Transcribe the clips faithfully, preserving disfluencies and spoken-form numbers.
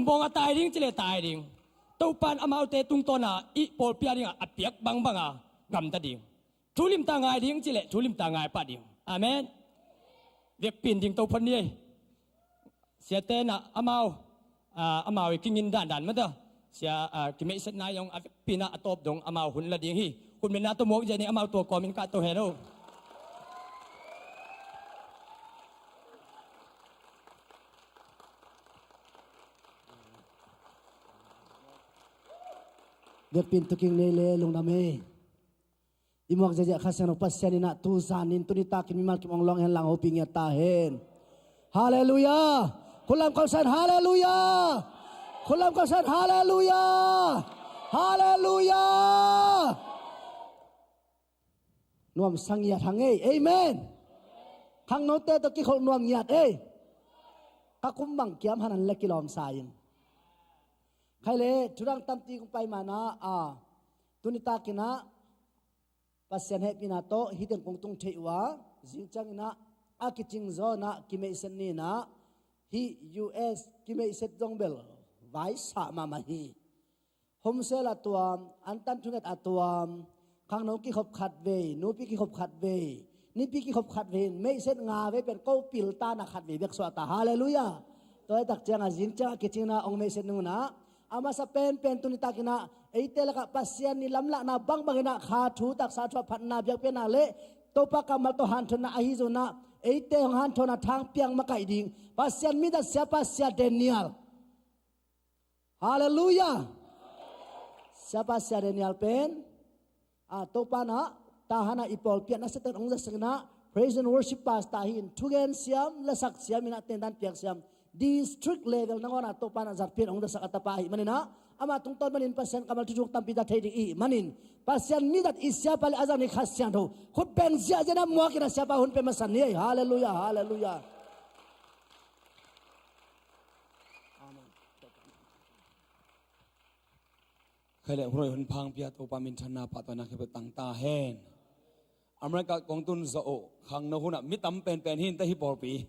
Bawng a tai ding ci leh tai ding. Topan amaute tungtawna i pawlpi a dingah a piak bangbanga gamta ding. Thu limta ngai ding ci leh thu limta ngai pah ding. Amen. Vekpi-in ding to phot ni ei. Siate nah amau, ah, amau i kingin dandan mata. Sia, ah, kimeihsetna i ong a vekpi-in ah a tawp dong amau hun la ding hi. Khutbetna tawh muak zia ni, amau tua kawmin kah to hen o. Vekpi-in tuking nei le lungdam ei. I muak ziahziah Kha Siangtho Pasian in ah tu zanin tuni takin mimal kim ong luang hen, lang hopih ngiat ta hen. Halleluiah. Khut lam kawmsan halleluiah. Khut lam kawmsan halleluiah. Halleluiah. Nuamsa ngiat hang ei. Amen. Khangnote tawh kikholh nuam ngiat ei. Ka kum bang kiam hanan le kilawmsa in. Khai le thudang tampi kong pai manah, a, tuni takin ah Pasian hehpihna tawh hih teng kong tung theih uh a, zingciangin ah a kicing zaw in ah kimeihset ni in ah, hih U S kimeihset zong bel vaisa mahmah hi. Home cell a tuam, antan thunget a tuam, khangno kikhop khat vei, nupi kikhop khat vei, nipi kikhop khat vei, meihset nga vei pen ko pil ta na khat vei bek suah ta. Halleluiah. Tua hi tak ciangah zingciang a kicingna ong meihset nung in ah, a masa penpen tuni takin ah eite lakah Pasian i lamlahna bangbangin ah kha thu, taksa thu a phatna, biakpiakna le Topa kammal tawh hanthotna ahi zongin ah eite hong hanthotna thang piang makaih ding Pasian midat Siapa Sia Daniel. Halleluiah. Siapa Sia Daniel pen, a, Topa in ah Tahan ah i pawlpi ah na seten ong zasak in ah praise and worship pastor hi in, thugen siam, lasak siam in ah tendan piak siam, district level nangawn ah Topa in ah zatpi in ong zasak a tapa ahih manin ah, ama tungtawn manin Pasian kammal thuthuk tampi za thei ding i hih manin, Pasian midat i Siapa le a zang i Kha Siangtho khut beng ziahziah in ah muak in ah Siapa hun pe masa ni ei. Halleluiah. Halleluiah. Amen. Khai le hun hoih hun pha hong pia Topa minthanna pahtawina khempeuh tang ta hen. America kong tun zawh uh khangno hunah mi tam penpen hi in teh hih pawlpi.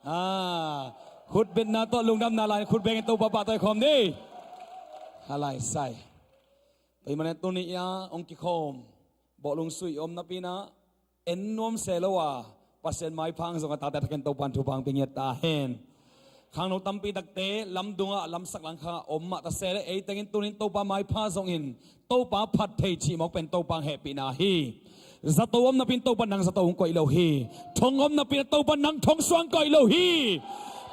Ah, khutbetna tawh lungdamna lai-in khut bengin Topa pahtawi khawm ni. Kha lai sai. Tua ahih manin tuni-a hong kikhawm bawhlung sui om napi-in ah en nuam se lo a, Pasian maipha hang zong a tate thakin Topa in thupha hong pia ngiat ta hen. Khangno tampi takte lamdungah lamsak langkhangah om mah ta se leh, ei tengin tunin Topa maipha zongin Topa phat thei cih mawk pen Topa hong hehpihna hi. Zato om napi-in Topa nang zato hong koih lo hi. Thong om napi-in Topa nang thong suang koih lo hi.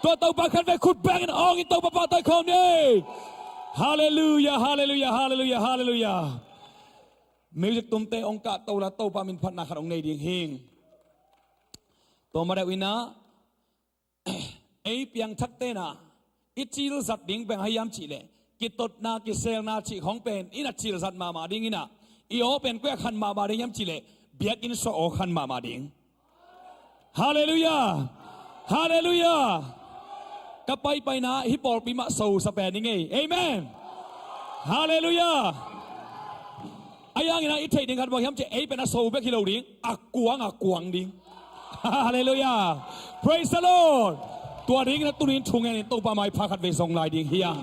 Tua Topa khatvei khut bengin awngin Topa pahtawi khawm ni. Halleluiah, halleluiah, halleluiah, halleluiah. Music tumte hong kahto la, Topa min phatna khat hong nei ding hing. Tua madeuh in ah ei piangthakte in ah i cilzat ding bang ahi hiam cih leh, kitotna kiselna cih khawng pen i na cilzat mahmah ding in ah, i aw pen koi-ah khan mahmah ding hiam cih leh, biakinn suah aw khan mahmah ding. Halleluiah. Halleluiah. Ka paipaina hih pawlpi mah so sa pen i ngei. Amen. Halleluiah. A yang in ah i theih ding khat bang hiam cih leh, ei pen a so bek hi lo ding, a kuang a kuang ding. Halleluiah. Praise the Lord. Tua dingin ah tunin thungen in Topa maipha khatvei zong lai ding hi hang.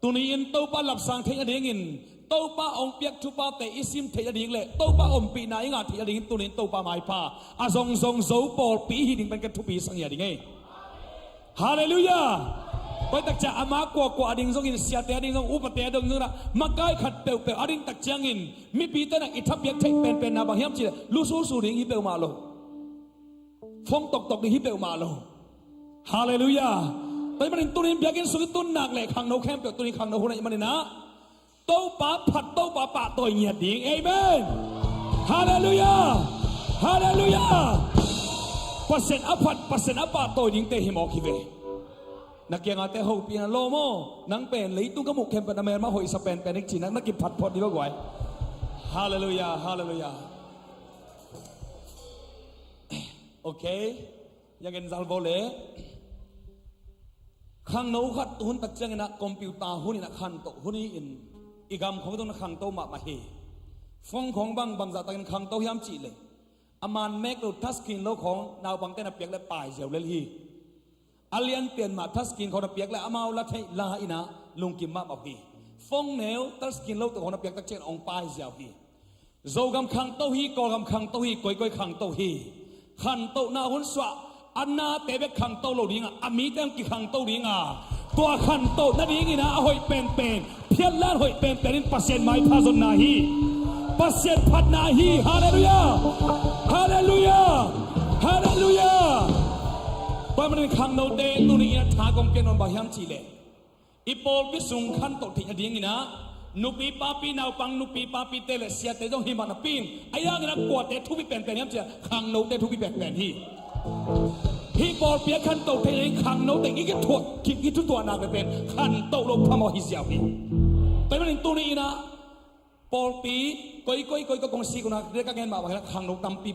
Tuni-in Topa lapsang theih nadingin, Topa hong piak thuphate i sim theih nading le Topa ompihna i ngah theih nadingin tunin Topa maipha a zongzong zo pawlpi hi ding pen ka thupi sa ngiat ding ei. Halleluiah. Tua hi tak ciang ama kuakua a ding zongin, siate a ding zong, upate a ding zongin ah, makai khat peuhpeuh a ding tak ciangin mipite in ah i thapiak theih penpenna bang hiam cih leh, lususu ding hi peuhmah lo. Phone toktok ding hi peuhmah lo. Halleluiah. Tua ahih manin tunin biakinn sung i tun nak leh khangno khempeuh tunin khangno hun ahih manin ah, Topa phat, Topa pahtawi ngiat ding. Amen. Halleluiah. Halleluiah. Pasian a phat, Pasian a pahtawi dingte hi mawk hi ve. Na kiangah te hopih in ah, lawm aw, nang pen leitung ka muh khempeuh na melma hoihsa penpen hi ci-in ah na kiphat phot dih lo guai. Halleluiah. Halleluiah. Okay. Yang en zal bo le. Khangno khat hun tak ciangin ah computer hun in ah khanto hun hi in, i gam khong tung na khangto mahmah hi. Phone khong bang bangzah takin khangto hiam cih leh, a man mek lo, touch screen lo khong naupangte na piak leh pai ziau lel hi. A lianpian mah touchscreen khawng a piak le amau la theih la in ah lungkim mahmah uh hi. Phone neu touchscreen lo tawh khawng a piak tak ciang hong pai ziau hi. Zogam khangto hi, Kawlgam khangto hi, koikoi khangto hi. Khantohna hun suah, a nate bek khangto lo ding a, a mite hong kikhangto ding a, tua khantoh nadingin ah a hoih penpen phiatlan hoih penpen in Pasian maipha zonna hi. Pasian phatna hi. Halleluiah. Halleluiah. Halleluiah. Tua manin khangnote tuni in ah tha kong pia nuam bang hiam cih leh, i pawlpi sung khantoh theih nadingin ah nupi papi, naupang nupi papite le siate zong hi mah napi in, a hi hangin ah kuate thupi penpen hiam cih leh khangnote thupi penpen hi. Hih pawlpi a khantoh theih nading khangnote i kithuah, i kithutuah nak le pen khantoh lo phamawh hi ziau hi. Tua manin tuni in ah pawlpi koikoi, koikoi kong sik uh nak le ka gen mah bangin ah khangno tampi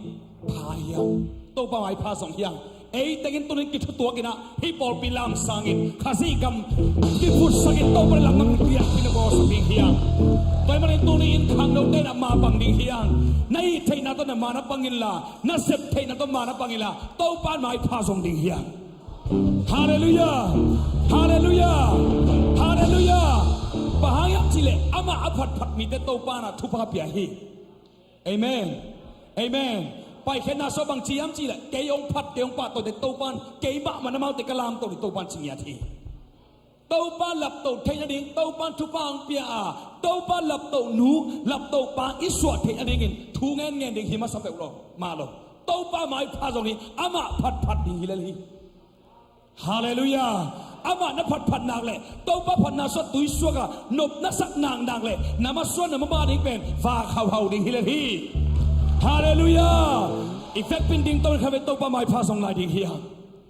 pha hiam? Topa maipha zong hiam? Ei tengin tuni in kithutuak in ah hih pawlpi lam sangin Khazih gam kiphutsak in Topa lam nang piakpih na bawlsak ding hiam? Tua manin tuni in khangnote na ma pang ding hiam? Na hih theihna tawh na ma na pang inla, na sep theihna tawh ma na pang inla, Topa maipha zong ding hiam? Halleluiah. Halleluiah. Halleluiah. Bang hang hiam cih leh amah a phatphat mite Topa in ah thupha pia hi. Amen. Amen. Paikhiatna sung bang ci hiam cih leh, kei hong phat, kei hong pahtawite Topa in, kei mahmah in amaute ka lamto hi, Topa in ci ngiat hi. Topa laptoh theih nading Topa in thupha hong pia a, Topa laptohnu laptohpa i suah theih nadingin thu ngenngen ding hi masa peuh lo, mah lo. Topa maipha zong hi, amah phatphat ding hi lel hi. Halleluiah. Amah na phatphat nak leh, Topa phatna sung tui suak a nop na sak nak nak leh, na masuan na mabah ding pen vak hauhau ding hi lel hi. Halleluiah. I vekpi in ding to in khatvei Topa maipha zong lai ding hiam?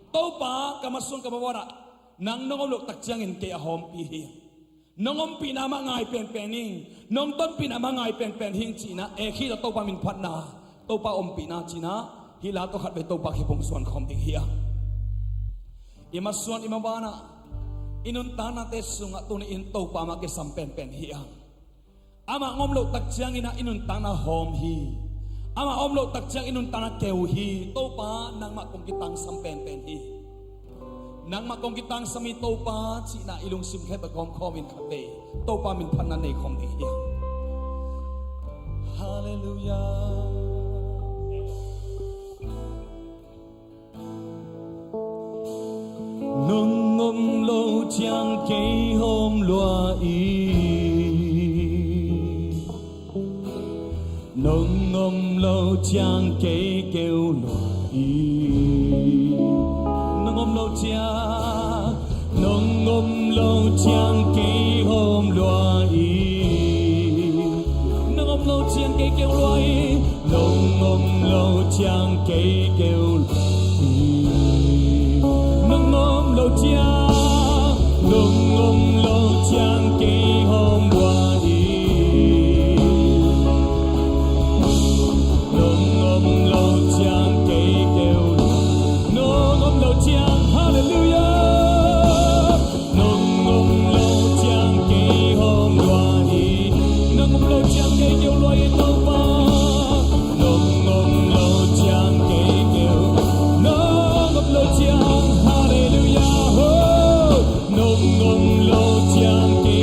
Topa, ka masuan ka maban ah nang nong om loh tak ciangin kei a hawmpi hi. Nong ompihna mah ngai penpen ing, nong tonpihna mah ngai penpen hing cihna, e khit a Topa min phatna, Topa ompihna cihna, hih la tawh khatvei Topa kiphung suan khawm ding hiam? I masuan i maban ah, i nuntaknate sungah tuni in Topa mah kisam penpen hiam? Amah hong om loh tak ciangin ah i nuntakna hawm hi. Amah hong om loh tak ciang i nuntakna keu hi. Topa, nangmah kong kitangsam penpen hi. Nangmah kong kitangsam hi Topa cihna i lungsim khempeuh khawm khawm in khatvei Topa min phatna nei khawm ding hiam? Halleluiah. Nong om lo ciang kei hawm lua ing. Nong om lo ciang kei keu lua ing. Nong om lo ciang, nong om lo ciang kei hawm lua ing. Nong om lo ciang kei keu lua ing. Nong om lo ciang kei keu lua ing. Nong om lo ciang, nong om lo ciang kei hawm lua ing. Nong om lo ciang kei keu lua ing. Nong om lo ciang, halleluiah. Nong om lo ciang kei hawm lua ing. Nong om lo ciang kei keu lua ing Topa. Nong om lo ciang kei keu. Nong om lo ciang, halleluiah, ho. Nong om lo ciang kei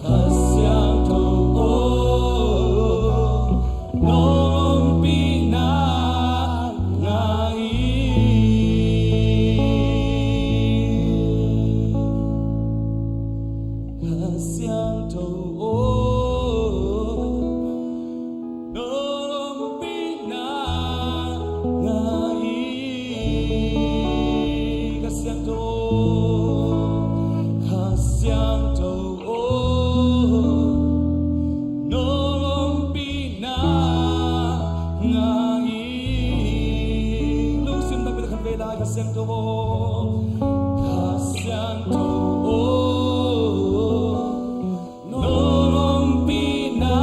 Kha Siangtho aw, nong ompihna ngah ing. Kha Siangtho aw, nong ompihna ngah ing. Kha Siangtho, Kha Siangtho aw, nong ompihna ngah ing. Lungsim takpi tak khat vei lai, Kha Siangtho aw, Kha Siangtho aw, nong ompihna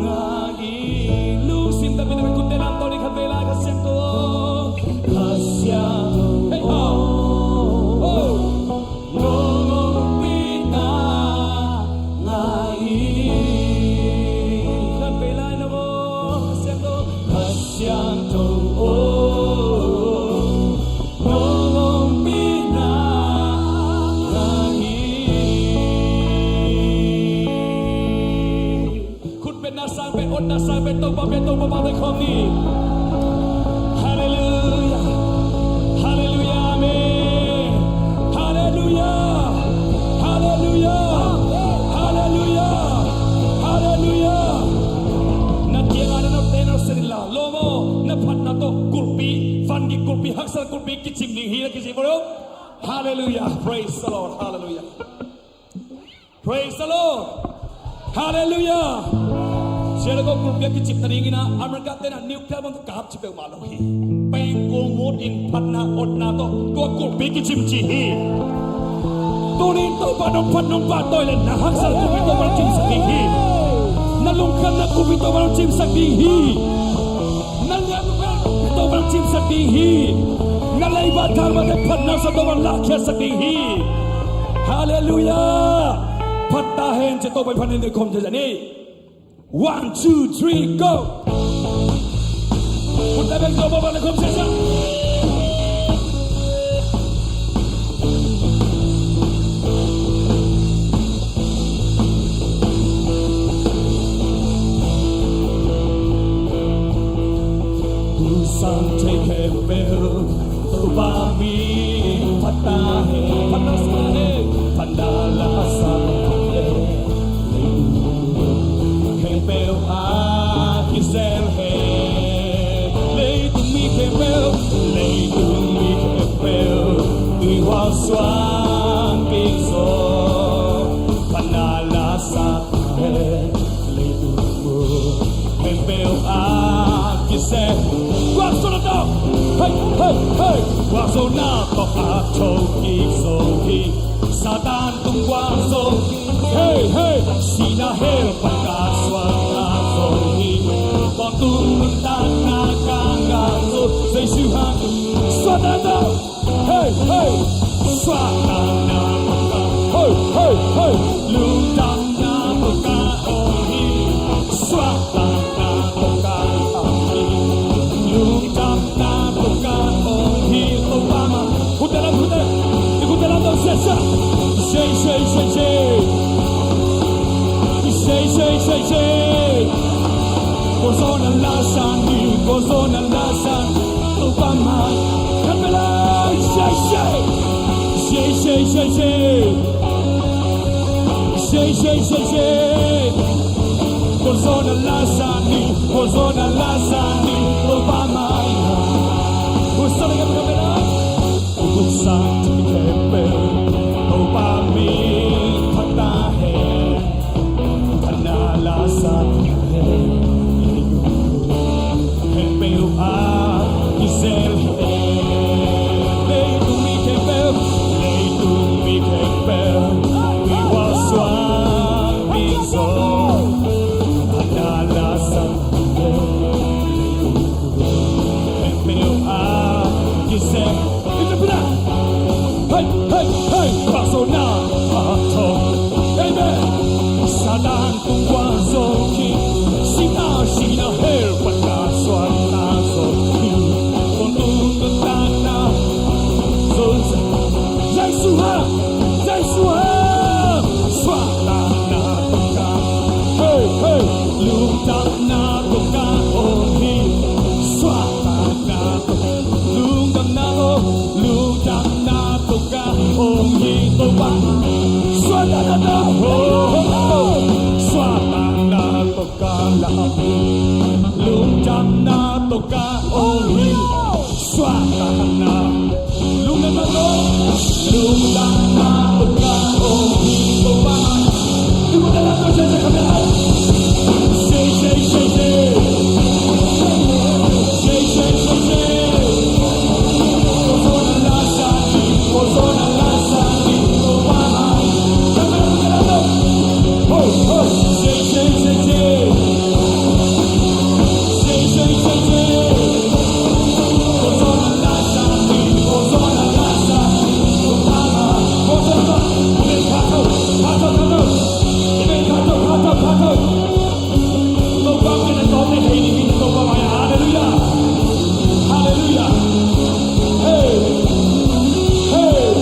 ngah ing. Lungsim takpi tak khat, khutte lamto ni, khat vei lai, Kha Siangtho aw, Kha Siangtho aw, nong ompihna ngah ing. Khat vei lai na aw, Kha Siangtho, Kha Siangtho aw, nong ompihna ngah ing. Khut beng na, sang beng, otna sang beng, Topa beng, Topa beng khawm ni. Halleluiah. Halleluiah. Amen. Halleluiah. Halleluiah. Halleluiah. Halleluiah. Na kiangah na nopte na sen inla, lawm aw, na phatna tawh gulpi, vangik gulpi, haksat gulpi kicing ding hi, na kici maw. Halleluiah. Praise the Lord. Halleluiah. Praise the Lord. Halleluiah. Sia le ko, gulpi a kicim nadingin ah America te in ah nuclear bomb kap ci peuhmah lo hi. Pengkul mut in phatna otna tawh tua gulpi kicim ci hi. Tuni in Topa nong phat nong pahtawi leh na haksat gulpi Topa nong cimsak ding hi. Na lungkhamna gulpi Topa nong cimsak ding hi. Na liamna Topa nong cimsak ding hi. Na leiba thalmate phatna sa Topa nong lahkhiatsak ding hi. Halleluiah. Phat ta hen ci, Topa in phat ni, khawm thei zah ni. One, two, three, go. Khut beng, Topa bang na khawm thei zah. Sang thei khempeuh Topa min phat ta hen, phat na sa hen, phat na la sa hen. Khempeuh a kizel hen, leitung mi khempeuh, leitung mi khempeuh, tui hual suan pik zo, phat na la sa hen. Leitung mun khempeuh a kisel, gualzawhna tawh, hei, hei, hei, gualzawhna tawh a thokik zo hi. Satan tung gualzo, hei, hei, sihna hell pan ka suakta zo hi. Tawntung nuntakna ka ngah zo, Jesu hang, suakta zo. Hey, hey. Suahtakna tawh ka, hey, hey, hey, lungdamna tawh ka om hi. Suahtakna tawh ka om hi. Lungdamna tawh ka om hi. Topa mah. Khut lam, khut lam. I khut lam tawh sia, sia. Sei, sei, sei, sei. Sei, sei, sei, sei. Gualzawhna la sa ni, gualzawhna la sa ni. Topa mai. Khat vei lai, sei, sei. Sei, sei, sei, sei. Sei, sei, sei, sei. Gualzawhna la sa ni, gualzawhna la sa ni. Topa mai. Gualzawhna khat vei lai. Uk sang thei khempeuh Topa min phat ta hen. Phat na la sa hen. Khempeuh a kizel hen. Leitung mi khempeuh, leitung mi khempeuh, tui hual suan pik zo. Phat na la sa hen. Suahtakna tawh ka la hi, lungdamna tawh ka om hi. Suahtakna, lungdamna tawh, lungdamna tawh ka om hi. Topa, tu ko da la to se se ka me ai. Se se se se. Halleluia. Halleluia. Hey. Hey.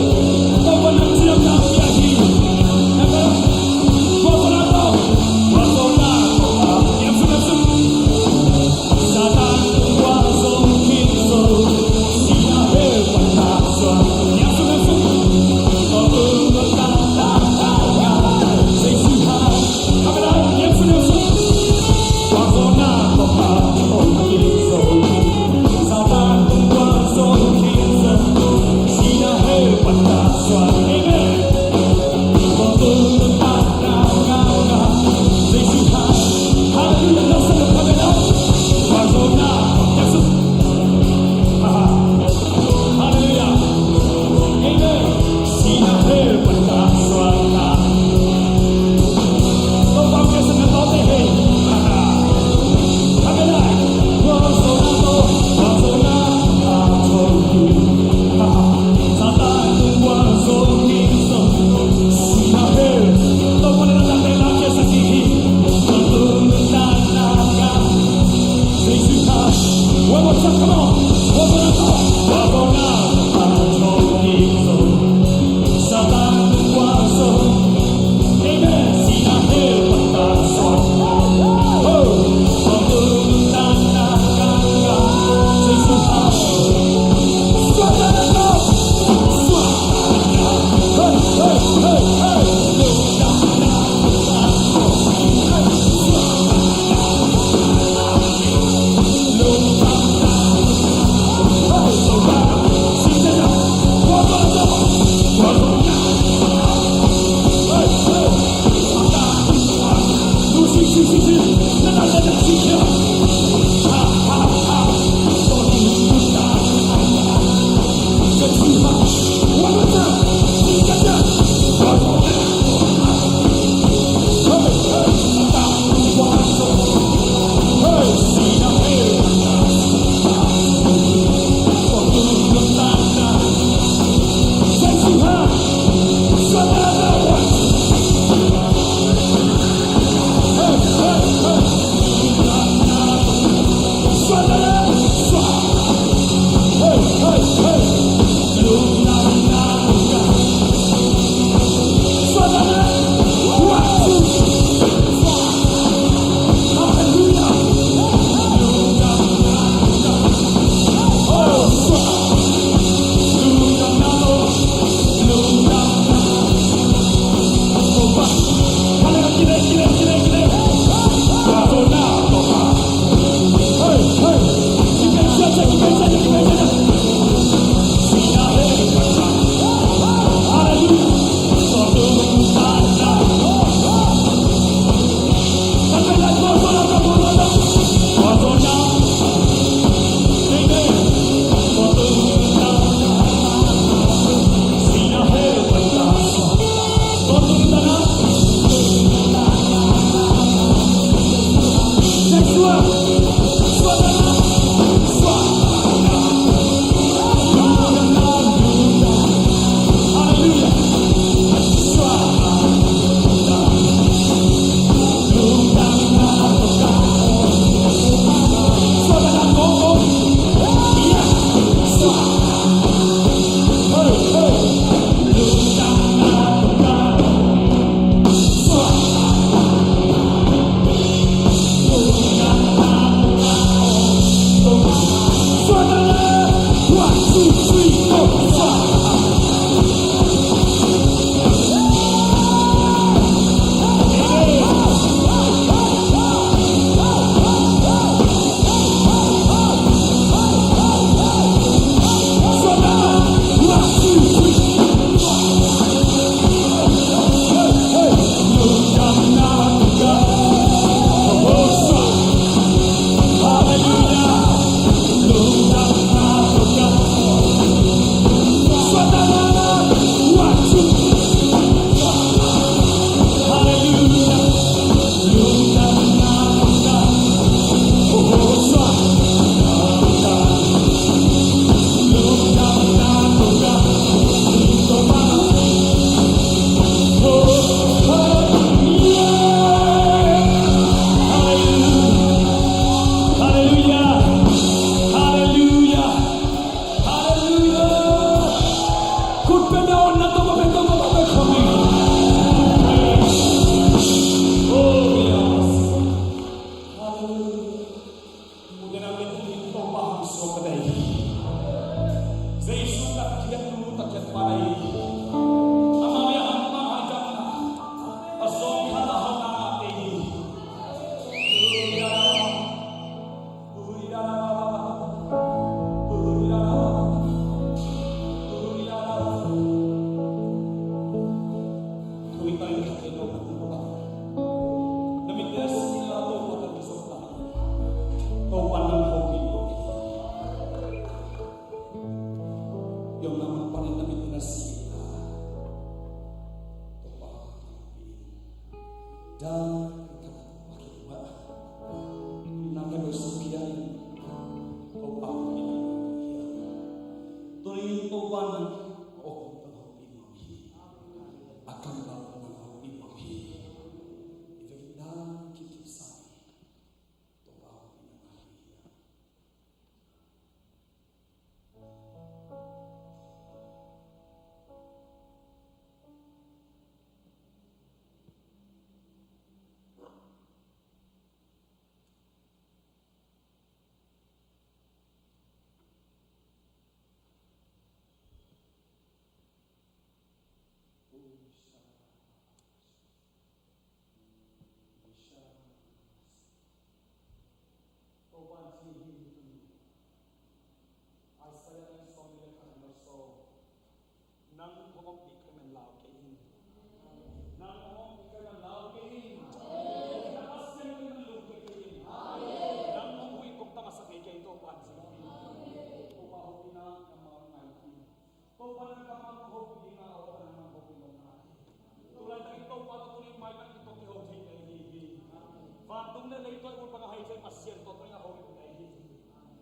Topa, na mitte a si-in la Topa tawh kizawn ta in. Topa nang hopih in. I omna mun panin na mitte na si-in la Topa hopih in. Dai ka Topa kiangah na ka bel sukia in. Topa hopih in. Tuni in Topa nang hopih in. A kammal nang hopih mah hi. I vekin dan kikipsa in. Topa hopih nang a hi hi. Topa in ci hi tuni. Isaiah nang sawm le khat nang sawm. Nang hong ompih ka man lau kei in. Nang hong ompih ka man lau kei in. Na Pasian ka man lum kei in. Nang hong huih kong ta masa kei kei Topa in ci hi. Topa hopihna kammal ngai hi. Topa nang kammal nang hopih ding a, Topa nang hopih nong ngai hi. Tulaitak in Topa tawh tuni maitak in tawh kiho thei kei hi hi. Vantung le leitoi ut bang a hai thei Pasian tawh tuni a ho thei hi.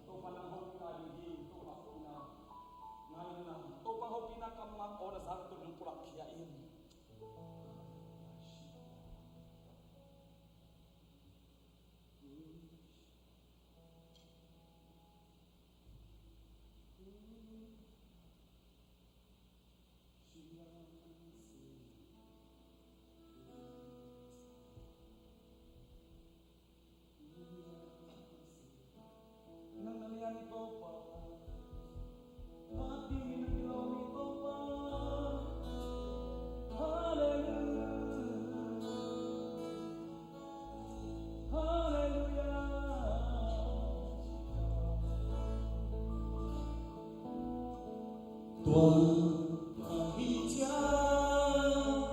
Topa nang hopih ngai hi. Topa hopihna ngai in la. Topa hopihna kammal aw na zang tun nang pulak khia in. Halleluiah. Tua ahih ciang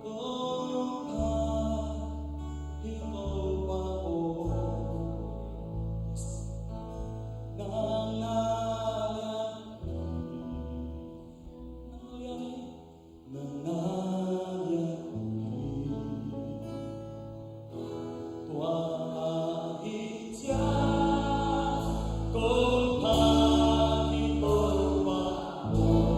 kong phat hi Topa aw. Nang na lian, nang lian hi. Nang na lian hi. Tua ahih ciang kong phat hi Topa aw.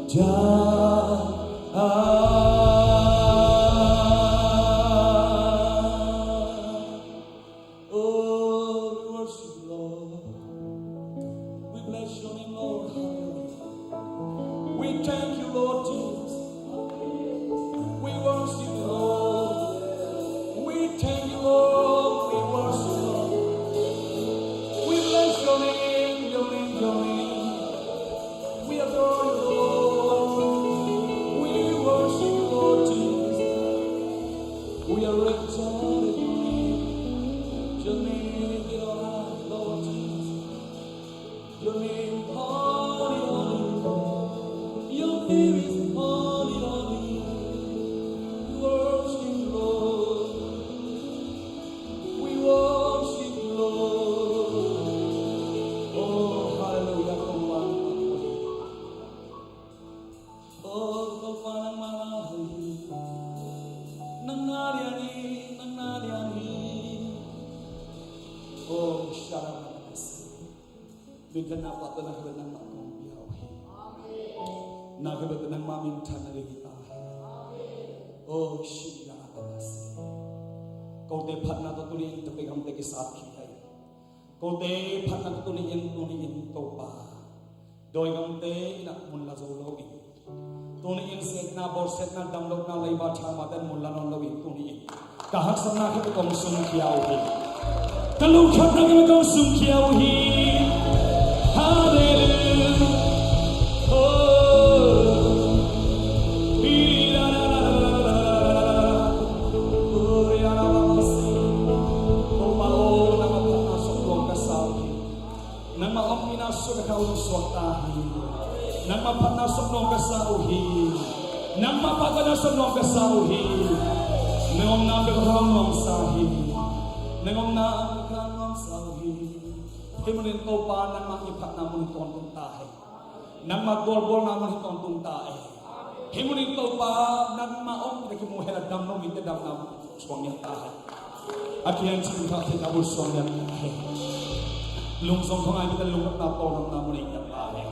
Jah, ah, oh, we worship you, Lord. We bless your name, Lord. Hallelujah. We thank you, Lord Jesus. We worship you, Lord. We thank you, Lord. We worship you, Lord. We bless your name, your name, your name. We adore you, Lord. We worship you, Lord Jesus. We are exalted your name. Your name be honored, Lord Jesus. Your name holy, holy. Your name is holy, holy. We worship you, Lord. We worship you, Lord. Oh, hallelujah. Oh, Topa nangmah hi. Nang na lian hi, nang na lian hi. Oh, shalom. Minthanna pahtawi na khempeuh nangmah kong pia uh hi. Na khempeuh nangmah minthanna ding hi ta hi. Oh, shalom. Kote phatna tawh tuni in, Topa, gamte kisat khin hi. Kote phatna tawh tuni in, tuni in Topa, dawi gamte in ah mun la zo lo in, tuni in siatna, bawlsiatna, damlohna, leiba thamate in mun la nawn lo in, tuni in ka haksatna khempeuh kong sungkhia uh hi. Ka lungkhamna khempeuh kong sungkhia uh hi. Hallelujah. Oh. Topa aw, nangmah phatna sungah nuam ka sa uh hi. Nangmah ompihna sungah ka um suak ta hi. Nangmah phatna sungah nuam ka sa uh hi. Nangmah pahtawi na sungah nuam ka sa uh hi. Nang omna bek ah ka nuamsa hi. Nang omna bek ah ka nuamsa uh hi. Hih mun in Topa nangmah i phatna mun hi tawntung ta hen. Nangmah tualbawlna mun hi tawntung ta hen. Hih mun in Topa nangmah ompihna kimu hen la, damlo mite damna mun suang ngiat ta hen. A kiang cin kha khit na bul suang ngiat ta hen. Lungzong khawngaih mite lungkhamna tawlngamna mun hi ngiat ta hen.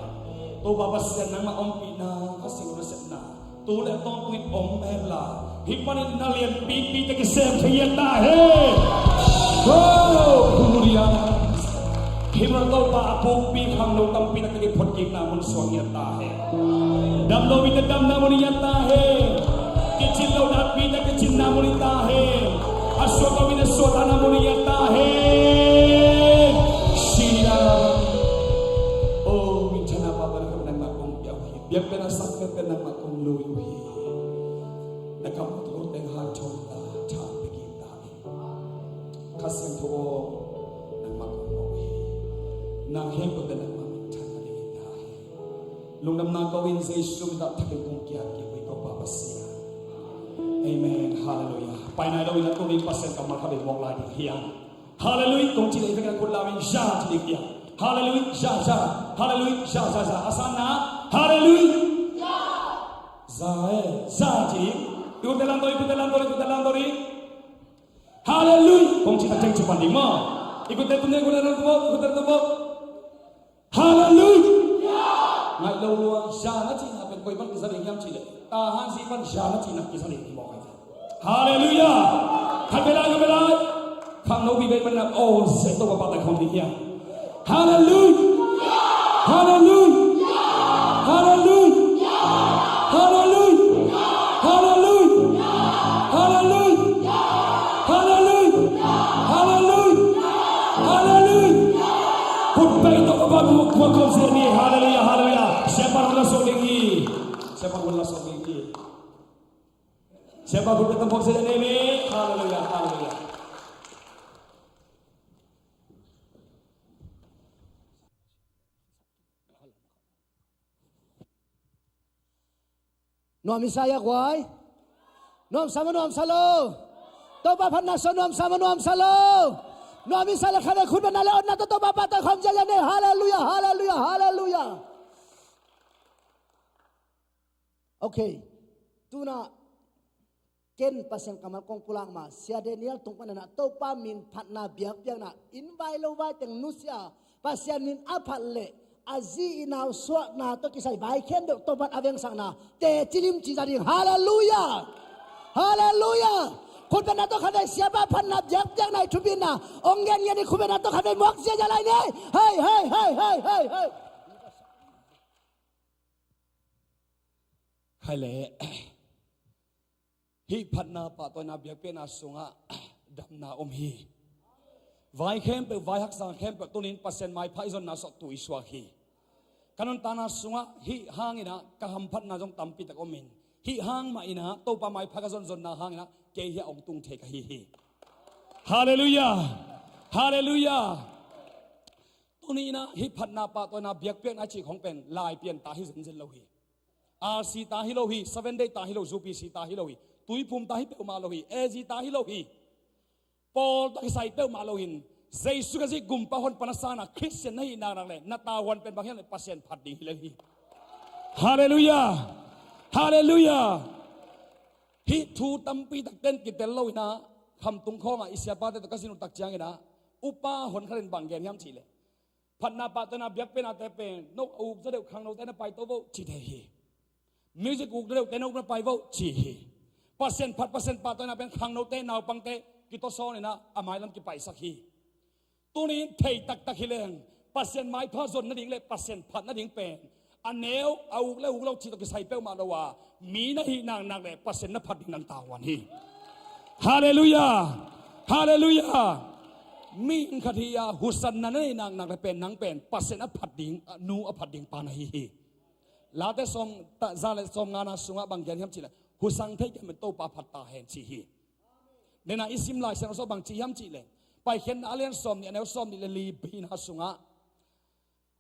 Topa Pasian nangmah ompihna a sing na sepna tu le tawntung in om hen la, hih panin na lianpipi te kisem thei ngiat ta hen. Hallelujah. Hih mun Topa a pukpi khangno tampi nak kiphut kikna mun suang ngiat ta hen. Damlo mite damna mun ngiat ta hen. Kicin lo datpi nak kicinna mun hi ta hen. A suak lo mite suahtakna mun ngiat ta hen. Shalom. Oh, minthanna pahtawi na khempeuh nangmah kong pia uh hi. Biakpiakna sang peuhpeuh nangmah kong lui uh hi. Na kam tawh teng hanthawn ta, tha pia kik ta hi. Kha Siangtho aw, nangmah kong mawh uh hi. Nang khempeuhte nangmah minthanna ding hi ta hen. Lungdamna ko in Jesu min tawh thak in kong kiat kik uh hi Topa Pasian. Amen. Hallelujah. Pai nai lo in a tuni Pasian kammal khat bek mawk lai ding hi hang. Hallelujah kong cih leh i vekin khut lau in Jah ci ding hi hang. Hallelujah, Jah, Jah. Hallelujah, Jah, Jah, Jah. A sanna, Hallelujah. Jah, eh, Jah ci. I kutte lamdang, i kutte lamdang, i kutte lamdang. Hallelujah kong cih tak ciang ci pan ding maw. I kutte tum ni, i kutte lamdang, i kutte lamdang. Hallelujah. Ngaih lo lua, Jah na cihna pen koi pan kisa ding hiam cih leh, Tahan Zi pan Jah na cihna kisa ding hi mawk hi. Hallelujah. Khat vei lai, khat vei lai. Khangno vive man na aw, Siangtho Topa pahtawi khawm ding hiam. Hallelujah. Hallelujah. Hallelujah. Khut beng tawh Topa khut beng tawh khawm sia ni. Hallelujah, hallelujah. Siapa khut la suak ding hi. Siapa khut la suak ding hi. Siapa khut beng tawh khawm sia ni. Hallelujah, hallelujah. Nuam i sa hia guai? Nuamsa maw, nuamsa lo? Topa phatna sungah nuamsa maw, nuamsa lo? Nuam i sa leh khat vei khut bengna le otna tawh Topa pahtawi khawm ziahziah ni. Hallelujah, hallelujah, hallelujah. Okay. Tuna ken Pasian kammal kong pulak ma, Sia Daniel tung panin ah Topa min phatna biakpiakna in vai lo vai teng nusia, Pasian min a phat leh A zi i nau suahna tawh kisai vai khempeuh Topan a vengsakna teci limci za ding. Halleluiah. Halleluiah. Khutbetna tawh khatvei, siapa phatna biakpiakna i thupina ong gen ngiat in, khutbetna tawh khatvei muak ziazia lai ni. Hei, hei, hei, hei, hei, hei. Hai le. Hih phatna pahtawina biakpiakna sungah damna om hi. Vai khempeuh, vai haksa khempeuh tunin Pasian maipha i zonna sawh tu i suak hi. Ka nuntakna sungah hih hanginah ka hamphatna zong tampitak omin, hih hang mahinah Topa maipha ka zonzonna hanginah kei hiah ong tung thei ka hi hi. Halleluiah. Halleluiah. Tuninah hih phatna pahtawina biakpiakna cih khong pen lai pian ta hi zenzen lo hi. R C ta hi lo hi, Seven Day ta hi lo, U P C ta hi lo hi, Tuiphum ta hi peuhmah lo hi, A G ta hi lo hi. Pawl tawh kisai peuhmah lo hin, Jesu Khazih gumpa honpa na sana Khristian na hih naknak le na tavuan pen bang hiam le Pasian phat ding hi lel hi. Halleluiah. Halleluiah. Hih thu tampi takten kitel lo inah, khamtung khawngah i siapate tawh ka sin uh tak cianginah, upa hon khatin bang gen hiam cihleh, phatna pahtawina biakpiaknate pen no a uk zaw deuh khangnote na paito vo ci thei hi. Music uk zaw deuhte no na pai vo ci hi. Pasian phat, Pasian pahtawina pen khangnote, naupangte kitawsawn inah a mailam kipaisak hi. Tunin thei taktak hi leng, Pasian maipha zon nading le Pasian phat nading pen a neu, a uk le uk lo cih tawh kisai peuhmah lo a, mi na hih naknak le Pasian na phat ding nang tavuan hi. Halleluiah. Halleluiah. Mi khat hi a, husanna na neih naknak le pen nang pen Pasian a phat ding, a nu a phat ding pa na hi hi. Late sawm, ta, za le sawmngana sungah bang gen hiam cihleh, husang thei kei men Topa phat ta hen ci hi. Nena i sim Lai Siangtho sungah bang ci hiam cihleh, Paikhiatna a lian sawmnih, a neu sawmnih le li bina sungah,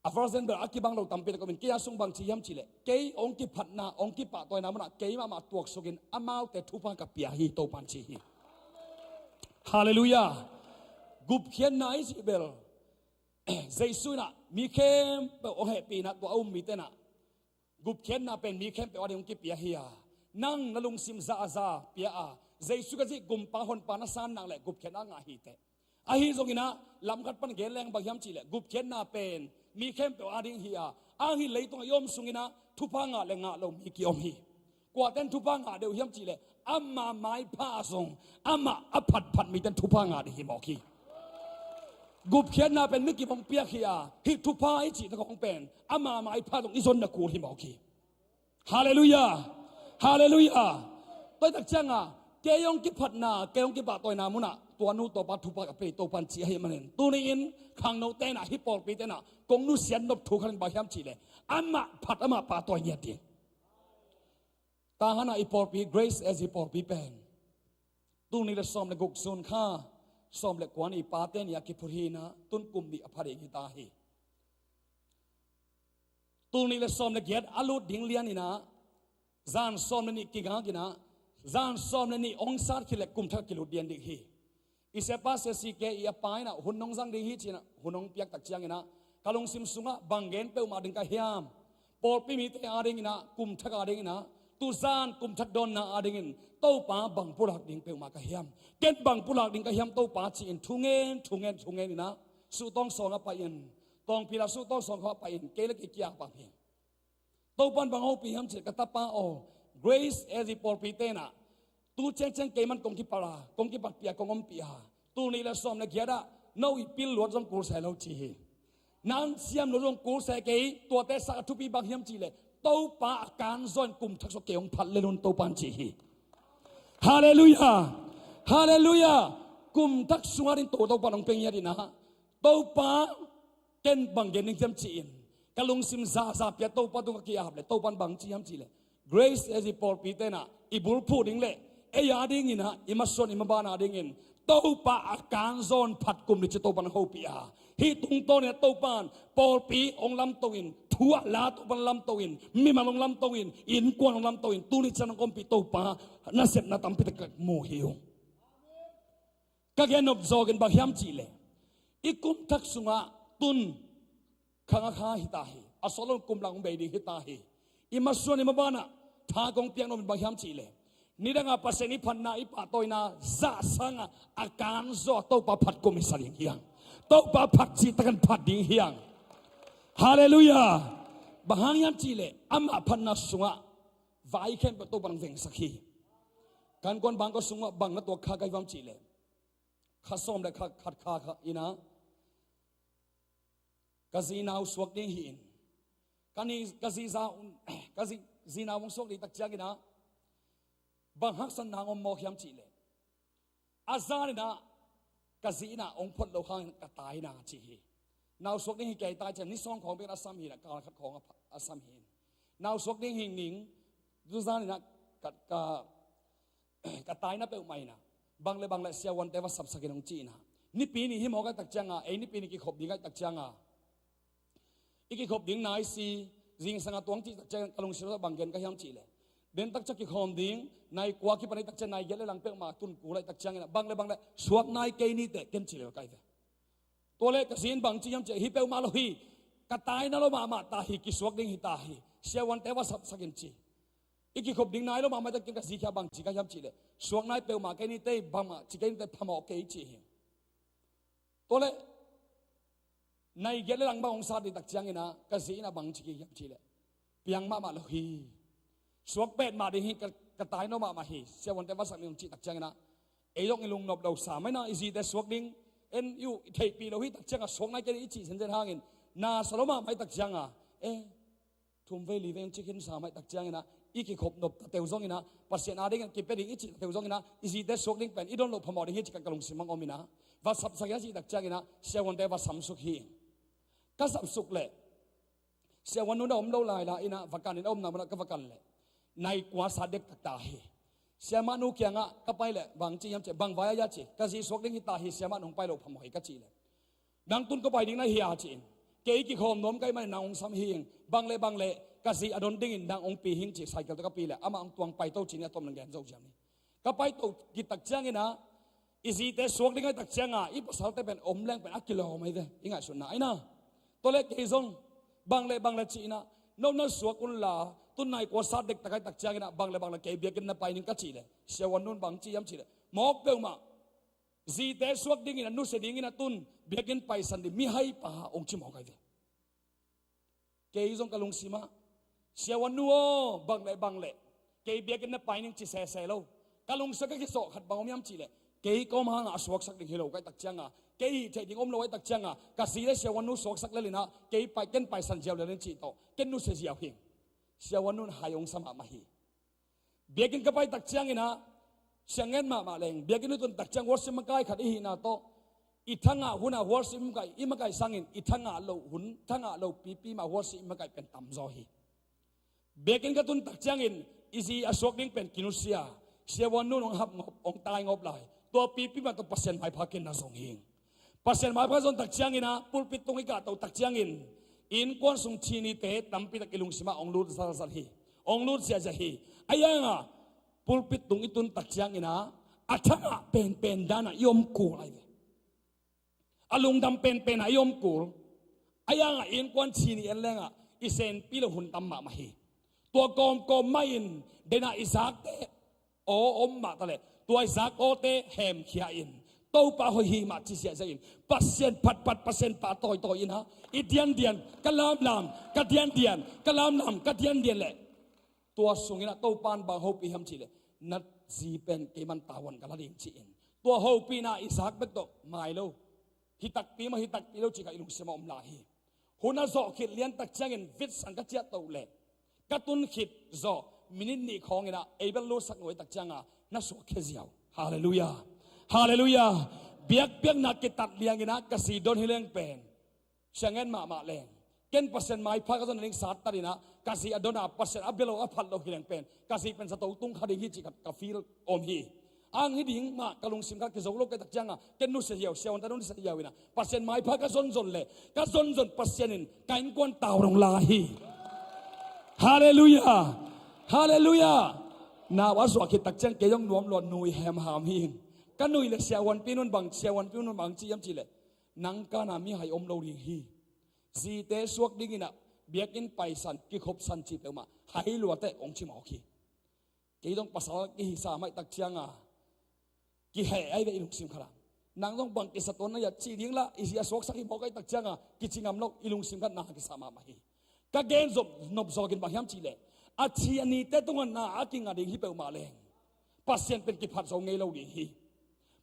a version bel a kibang lo tampi tak omin, kei a sung bang ci hiam cihleh, kei ong kiphatna, ong kipahtawina munah kei mahmah tuaksukin amaute thupha ka pia hi, Topan ci hi. Halleluiah. Gupkhiatna i cih bel, Jesu inah mi khempeuh ong hehpih inah tua a um mite inah gupkhiatna pen mi khempeuh a ding ong kipia hi a, nang na lungsim zahza pia a, Jesu Khazih gumpa honpa na san nak le gupkhiatna ngah hi teh. Ahi zonginah lamkhat pan gen leng bang hiam cihleh, gupkhiatna pen mi khempeuh a ding hi a, a hih leitungah i om sunginah thupha ngah le ngah lo mi ki-om hi. Kuaten thupha ngah deuh hiam cihleh, ama maipha zong amah a phatphat miten thupha ngah ding hi mawk hi. Gupkhiatna pen mi kim ong piak hi a, hih thupha i cih tak hong pen ama maipha zong i zonna kul hi mawk hi. Halleluiah. Halleluiah. Tua i tak cianga kei ong kiphatna, kei ong kipahtawina munah tua nu tua pa thupha ka pia hi, Topan ci ahih manin, tuni-in khangnote inah, hih pawlpite inah kong nusiat nop thu khat in bang hiam cihleh, amah phat, amah pahtawi ngiat ding. Tahan ah i pawlpi, Grace S G pawlpi pen tul nih le sawm le guk June kha sawm le kua ni, Pate Ni a kiphut hi inah, tun kum nih a pha ding hi ta hi. Tul nih le sawm le giat a lut ding lian inah, zan sawm le nih kigak inah, zan sawm le nih ong sat khit le kum thak kilut lian ding hi. I siapa Sia C K i a pa inah hun nong zang ding hi ci inah hun nong piak tak cianginah, ka lungsim sungah bang gen peuhmah ding ka hiam? Pawlpi mite a ding inah, kum thak a ding inah, tuzan kum thak dawnna a dingin Topa bang pulak ding peuhmah ka hiam? Ken bang pulak ding ka hiam Topa ci-in thungen, thungen, thungen inah, suhtawng sawng a pai-in, tawngpila suhtawng sawng kha a pai-in kei le kei kia pang hi. Topan bang hopih hiam cihleh, ka tapa aw, Grace S G pawlpite inah tu ciangciang kei man kong kipat a, kong kipatpih a, kong ompih a, tul nih le sawm le giat ah no i pil luat zong kul se lo ci hi. Nang siam luat zong kul se kei, tuate sak a thupi bang hiam cihleh, Topa a kan zaw in kum thak sung kei ong phat lel un, Topan ci hi. Halleluiah. Halleluiah. Kum thak sungah ding To, Topan ong pia ngiat inah, Topa, ken bang gen ding hiam ci-in ka lungsim zahza pia Topa tungah ki-ap le, Topan bang ci hiam cihleh, Grace S G pawlpite inah i bulphuh ding le ei a ding inah, i masuan i maban a dingin Topa a kan zaw in phat kum ni ci Topan hopih a, hih tungtawn inah Topan pawlpi ong lamto in, thu a la Topan lamto in, mimal ong lamto in, innkuan ong lamto in, tuni ciang ong ompih Topa nasepna tampi tak ka mu hi ung. Ka gen nop zawkin bang hiam cihleh, i kum thak sungah tun khang a kha hi ta hi, a sawt lo kum lang bei ding hi ta hi. I masuan i maban ah tha kong piak nop in bang hiam cihleh, nidangah Pasian i phatna, i pahtawina zah sangah a kan zaw a Topa phat kum i sa ding hi hang. Topa phat cih takin phat ding hi hang. Halleluiah. Bang hang hiam cihleh amah phatna sungah vai khempeuh Topa'n hong vengsak hi. Kan kuan bangkua sungah bang na tuak kha ka hi hiam cihleh, kha sawm le kha khat kha kha in ah ka zi nau suak ding hi-in, ka ni, ka zi za un, ka zi, zi nau hong suak ding tak ciangin ah bang haksatna hong om mawk hiam cihleh, a zan in ah ka zi in ah hong phot loh hangin ka tai in ah ci hi. Nau suak ding hi kei tai ciang ni sawm khawng bek in a sam hi in ah, kal khat khawng a pha-, a sam hi in. Nau suak ding hi ning, tu zan in ah ka, ka, ka tai na peuhmah in ah bang le bang le siavuante va sapsak in hong ci in ah, Nipi ni hi mawk a tak ciang a, ei Nipi ni kikhop ding a tak ciang a, i kikhop ding nai si, zingsang a tuang cih tak ciangin ka lungsim ah bang gen ka hiam cihleh, den tak ciang kikhawm ding, nai kua kipan a tak ciang nai giat le lang peuhmah tun kul a tak ciangin ah bang le bang le suak nai kei ni teh ken ci lel ka hi ve. Tua leh ka zi in bang ci hiam cihleh, hi peuhmah lo hi, ka tai na lo mahmah ta hi, kisuak ding hi ta hi, siavuante va sapsak in ci. I kikhop ding nai lo mahmah tak ciang ka zi kiang bang ci ka hiam cihleh, suak nai peuhmah kei ni teh, bangmah ci kei ni teh, phamawh kei ci hi. Tua leh nai giat le lang bang hong sat ding tak ciangin ah ka zi in ah bang ci kik hiam cihleh, piang mahmah lo hi. Suak petmah ding hi, ka, ka tai na lo mahmah hi, siavuante va sak ni hong cih tak ciangin ah, ei zong i lungnop lo sa mai na, i zite suak ding en i uh i theihpih lo hi tak ciang a suak nai kei ni i cih zenzen hangin na sa lo mahmah hi tak ciang a, eh, thum vei li vei hong ci khin sa mai tak ciangin ah, i kikhop nop ta teu zongin ah, Pasian a dingin kipia ding i cih ta teu zongin ah, i zite suak ding pen i don loh phamawh ding hi ci ka, ka lungsim hong om in ah, va sapsak in a cih tak ciangin ah siavuante va samsuk hi. Ka sapsuk leh siavuan nu na om lo lai la in ah, va kan in a omna mun ah ka va kan leh, nai kua sat dektak ta hi. Siamah nu kiangah ka pai leh bang ci hiam cihleh, bang vai a hia ci, ka zi suak ding hi ta hi, siamah nu hong pai loh phamawh hi ka cih leh, nang tun kua pai ding na hia ci-in, kei kikhawm nuam ka hih manin nang hong sam hi ing, bang le bang le ka zi a don dingin nang hong pi hi ing ci, cycle tawh ka pi leh amah hong tuang pai to ci-in a tom nang gen zo ciam ni. Ka pai to kik tak ciangin ah, i zite suak ding a tak ciang a, i pasalte pen om leng pen a kilawm ahi ve, i ngaihsutna ahi na. Tua leh kei zong bang le bang le ci-in ah, no na suak un la, tun nai kua sat dektak a tak ciangin ah bang le bang le kei biakinn na pai ning ka cih leh, siavuan nu in bang ci hiam cihleh, mawk peuhmah, zite suak dingin a nusia dingin a tun biakinn paisan ding mihaipa hong ci mawk ahi ve. Kei zong ka lungsim ah, siavuan nu aw, bang le bang le kei biakinn na pai ning ci sese lo. Ka lungsim ah ka kisawh khat bang om hiam cihleh, kei kawm hangah a suaksak ding hi lo ka hih tak ciang a, kei hih theih ding om lo a hih tak ciang a, ka zi le siavuan nu suaksak lel in ah, kei pai, ken paisan ziau lel in cih tawh ken nusia ziau hi. Siavuan nu in hai hong sa mahmah hi. Biakinn ka pai tak ciangin ah, siang ngen mahmah leng, biakinn uh tun tak ciang worship makai khat i hihna tawh, i thangah hun a worship i makai, i makai sangin i thangah loh hun, thangah loh pipi mah worship i makai pen tamzaw hi. Biakinn ka tun tak ciangin i zi a suak ding pen kinusia, siavuan nu in hong hap ngop, hong tai ngop lai. Tua pipi mah tawh Pasian maipha ken na zong hi. Pasian maipha zon tak ciangin ah, pulpit tung i kahto tak ciangin, innkuan sung thinite tampi tak i lungsim ah hong lut zalzal hi. Hong lut ziahziah hi. Ahi hangah, pulpit tung i tun tak ciangin ah, a thangah penpen dan ah i om kul ahi ve. A lungdam penpen ah i om kul. Ahi hangah innkuan thini en leng ah, i senpi loh hun tam mahmah hi. Tua kawmkawm mah in, den ah i zakte aw om mah ta leh, tua i zak awte hemkhia in, Topa hoih hi mah ci ziahziah in, Pasian phatphat, Pasian pah tawitawi in ah, i diandian ka lamlam, ka diandian ka lamlam, ka diandian leh, tua sungin ah Topa in bang hopih hiam cihleh, na zi pen kei man tavuan ka la ding ci-in, tua hopihna i zak bek tawh mai lo. Hi takpi mah, hi takpi lo cih kha i lungsim ah om lai hi. Hun a zawh khit lian tak ciangin vitsan ka ciahtoh leh, ka tun khit zawh minit nih khawngin ah ei bel lutsak nuai tak ciang a, na suakkhia ziau. Halleluiah. Halleluiah. Biakpiakna kitat liangin ah ka zi don hi leng pen, siang ngen mahmah leng, ken Pasian maipha ka zon nading sattat in ah, ka zi a don a, Pasian a bia lo, a phat lo hi leng pen, ka zi pen zato tung kha ding hi cih ka, ka feel om hi. Ang hi ding mah ka lungsim kha kizo lo ka hih tak ciang a, ken nusia ziau, siavuante nusia ziau in ah, Pasian maipha ka zonzon leh, ka zonzon Pasian in ka innkuan tau dong lai hi. Halleluiah. Halleluiah. Nau a suak khit tak ciang kei zong nuam lua, nui hemham hi ing. Ka nui leh siavuanpi nu in bang, siavuanpi nu in bang ci hiam cihleh, nang kan a mihai om lo ding hi. Zite suak dingin ah, biakinn paisan, kikhopsan cih peuhmah hai lua teh hong ci mawk hi. Kei zong pasal kihisa mai tak ciang a, kiheh ahi ve i lungsim khat ah. Nang zong bang kisa tuan na ya ci ding la, i sia suaksak hi mawk ai tak cianga kici ngam lo, i lungsim khat na kisa mahmah hi. Ka gen zop nop zawkin bang hiam cihleh, a ci a nite tunga na a kinga ding hi peuhmah leng, Pasian pen kiphat zo ngei lo ding hi.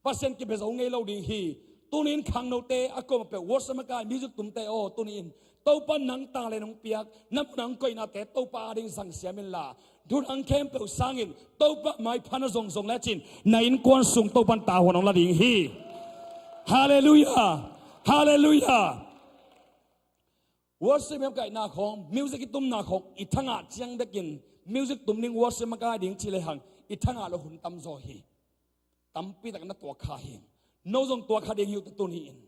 Pasian kiphe zo ngei lo ding hi. Tunin khangnote a koma peuh worship makai music tumte aw, tunin Topa nang tang le nong piak na mun nang koihnate Topa ading zangsiam inla, thunang khempeuh sangin Topa maipha na zongzong lecin na innkuan sung Topan tahuan hong la ding hi. Halleluiah. Halleluiah. Worship i kaihna khong, music i tumna khong i thangah ciang bekin music tum ding, worship makai ding ci lehang i thangah lo hun tamzaw hi. Tampi tak na tuak kha hi. No zong tuak kha ding hi uh ta tuni in.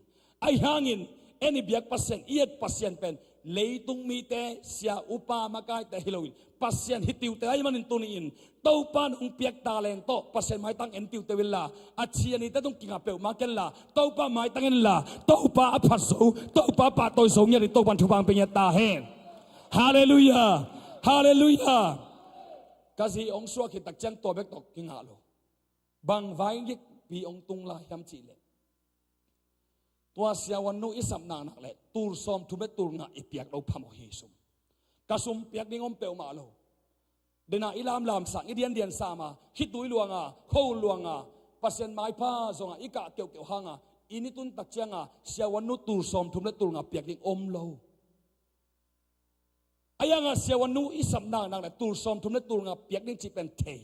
Ahi hangin en i biak Pasian, i et Pasian pen leitung mite, sia upa makaite hi loin Pasian hi tiute ahi manin tuni in Topa nong piak talent tawh Pasian maitang en tiute uh inla, a ci a nite tung kinga peuhmah kenla, Topa maitang enla, Topa a phat zo, Topa pahtawi zo ngiat in Topan thupha pia ngiat ta hen. Halleluiah. Halleluiah. Ka zi hong suak khit tak ciang tua bek tawh kingah lo. Bang vai ngikpi hong tung lai hiam cihleh, tua siavuannu i sap naknak le tul sawmthum le tul nga i piak lo phamawh hi sum. Ka sum piak ding om peuhmah lo. Dena i lamlam sang, i diandian sama, khitui luanga, kho luanga, Pasian maipha zonga i kah keuhkeuh hanga i ni tun tak cianga siavuannu tul sawmthum le tul nga piak ding om lo. Ahi hanga siavuannu i sap naknak le tul sawmthum le tul nga piak ding cih pen thei.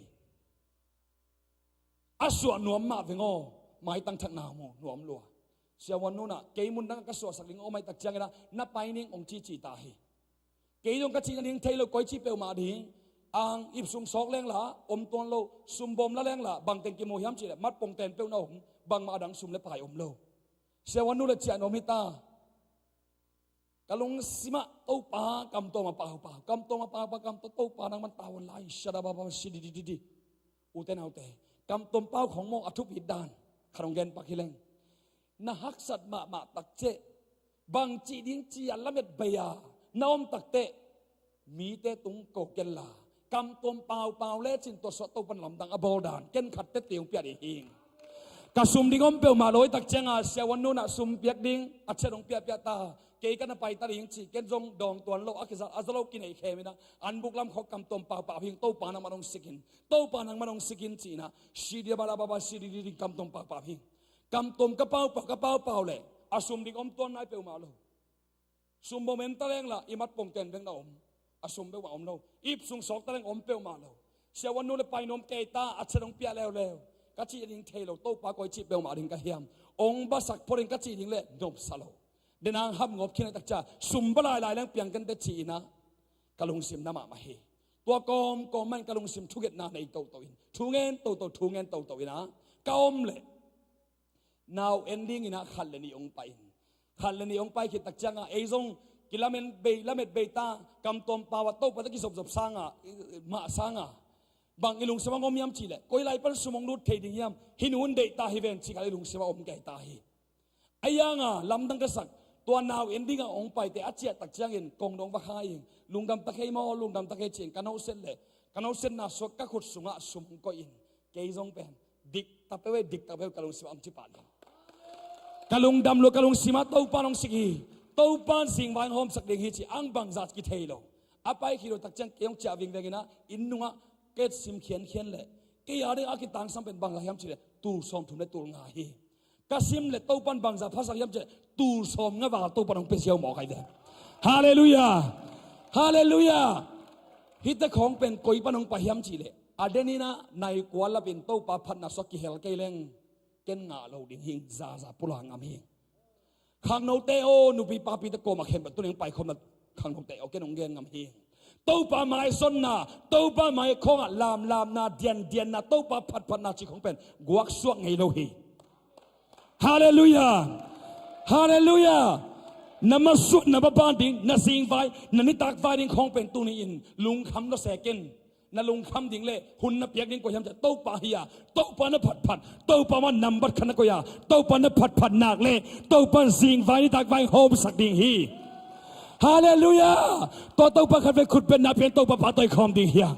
A suah nuam mah veng aw, maitang thakna mu nuam lua. Siavuannu na kei mun danga ka suahsak ding om ai tak ciangina na pai ning hong cici ta hi. Kei zong ka cihna ding thei lo, koi cih peuhmah ding. Ang ip sung sawk lengla om tuan lo, sum bawm la lengla bangteng kimu hiam cihleh mat pongten peuh na om, bangmah adang sum le pai om lo. Siavuannu le ciah nuam hi ta. Ka lungsimah Topa kamtawm a paupau, kamtawm a paupau, kamtawm Topa nangman tavuan lai, shadababa sididididi. Ute naute, kamtawm pau khong maw a thupit dan khat hong gen pak hi leng. Na haksat mahmah tak ciah bangci ding ci a lamet bei a na om tak teh mite tung ko kenla, kamtawm paupau lecin tua suah Topan lamdang a bawl dan ken khat tete hong pia ding hi. Ka sum ding om peuhmah lo i tak cianga siavuannu na sum piak ding a ciat hong piahpiah ta. Kei ka na pai ta ding ci, ken zong dawng tuan lo, a kiza a za lo kinei khem ina, an buk lam khawk kamtawm paupau hing, Topa nangman hong sikin, Topa nangman hong sikin ci ina, sidia balababa sidi ding kamtawm paupau hing. Kamtawm ka paupau, ka paupau le a sum ding om tuan nai peuhmah lo. Sum bawm en ta lengla i mat pongten bek na om. A sum peuhmah om lo. Ip sung sawk ta leng om peuhmah lo. Siavuannu le pai nuam kei ta a ciat hong piah leuleu. Ka cih ding thei lo, Topa koi cih peuhmah ding ka hiam, hong basak phot ding ka cih ding le nopsa lo. Denang hap ngop khin a tak ciah sum ba lailai leng piang kente ci ina, ka lungsim na mahmah hi. Tua kawmkawm man ka lungsim thugetna nei toto in, thu ngen toto, thu ngen toto ina ka om leh nau en dingin ah khat le nih hong pai in. Khat le nih hong pai khit tak cianga ei zong kilamen bei, lamet bei ta, kamtawm pau a Topa tawh kizopzop sanga, mah sanga bang i lungsim ah om hiam cihleh, koi lai pan sum hong lut thei ding hiam, hih nu in deih ta hi ven ci khat i lungsim ah om kei ta hi. Ahi hanga lamdang ka sak, tua nau en dinga hong paite a ciah tak ciangin kong dong va kha ing, lungdam ta kei maw, lungdam ta kei ci-in ka noset leh, ka nosetna suak ka khut sungah sum hong koih in. Kei zong pen dik ta peuh e, dik ta peuh, ka lungsim ah om ci pah ding. Ka lungdam lua, ka lungsim ah Topa nong sik hi. Topa in zingvai hong hawmsak ding hi ci ang bangzah kithei lo. A pai khit lo tak ciang kei hong ciah vingveng ina, inn nungah ka et sim khiankhian leh kei a ding a kitangsam pen bang lai hiam cihleh tul sawmthum le tul nga hi. Ka sim le Topan bangzah phasak hiam cihleh tul sawmnga val Topan hong pia ziau mawk ai ve. Halleluiah. Halleluiah. Hihte khawng pen koi pan hong pai hiam cihleh, a den ina nai kua lapin Topa phatna suak kihel kei leng ken ngah lo ding hing, zaza pulak ngam hing. Khangnote aw, nupi papite kawmah khempeuh tuning paikhawmna, khangnote aw, ken hong gen ngam hi. Topa maizonna, Topa mai khawngah lamlamna, diandianna, Topa phatphatna cih khawng pen guaksuak ngei lo hi. Halleluiah. Halleluiah. Na masuan, na maban ding, na zingvai, na nitak vai ding khawng pen tuni-in lungkham lo se ken. Na lungkham ding le hun na piak ding kua hiam cihleh Topa hi a, Topa na phatphat, Topa mah nambat khat na koih a, Topa na phatphat nak le Topa in zingvai nitak vai hawmsak ding hi. Halleluiah. Tua Topa khat vei khut beng na pian, Topa pahtawi khawm ding hi a.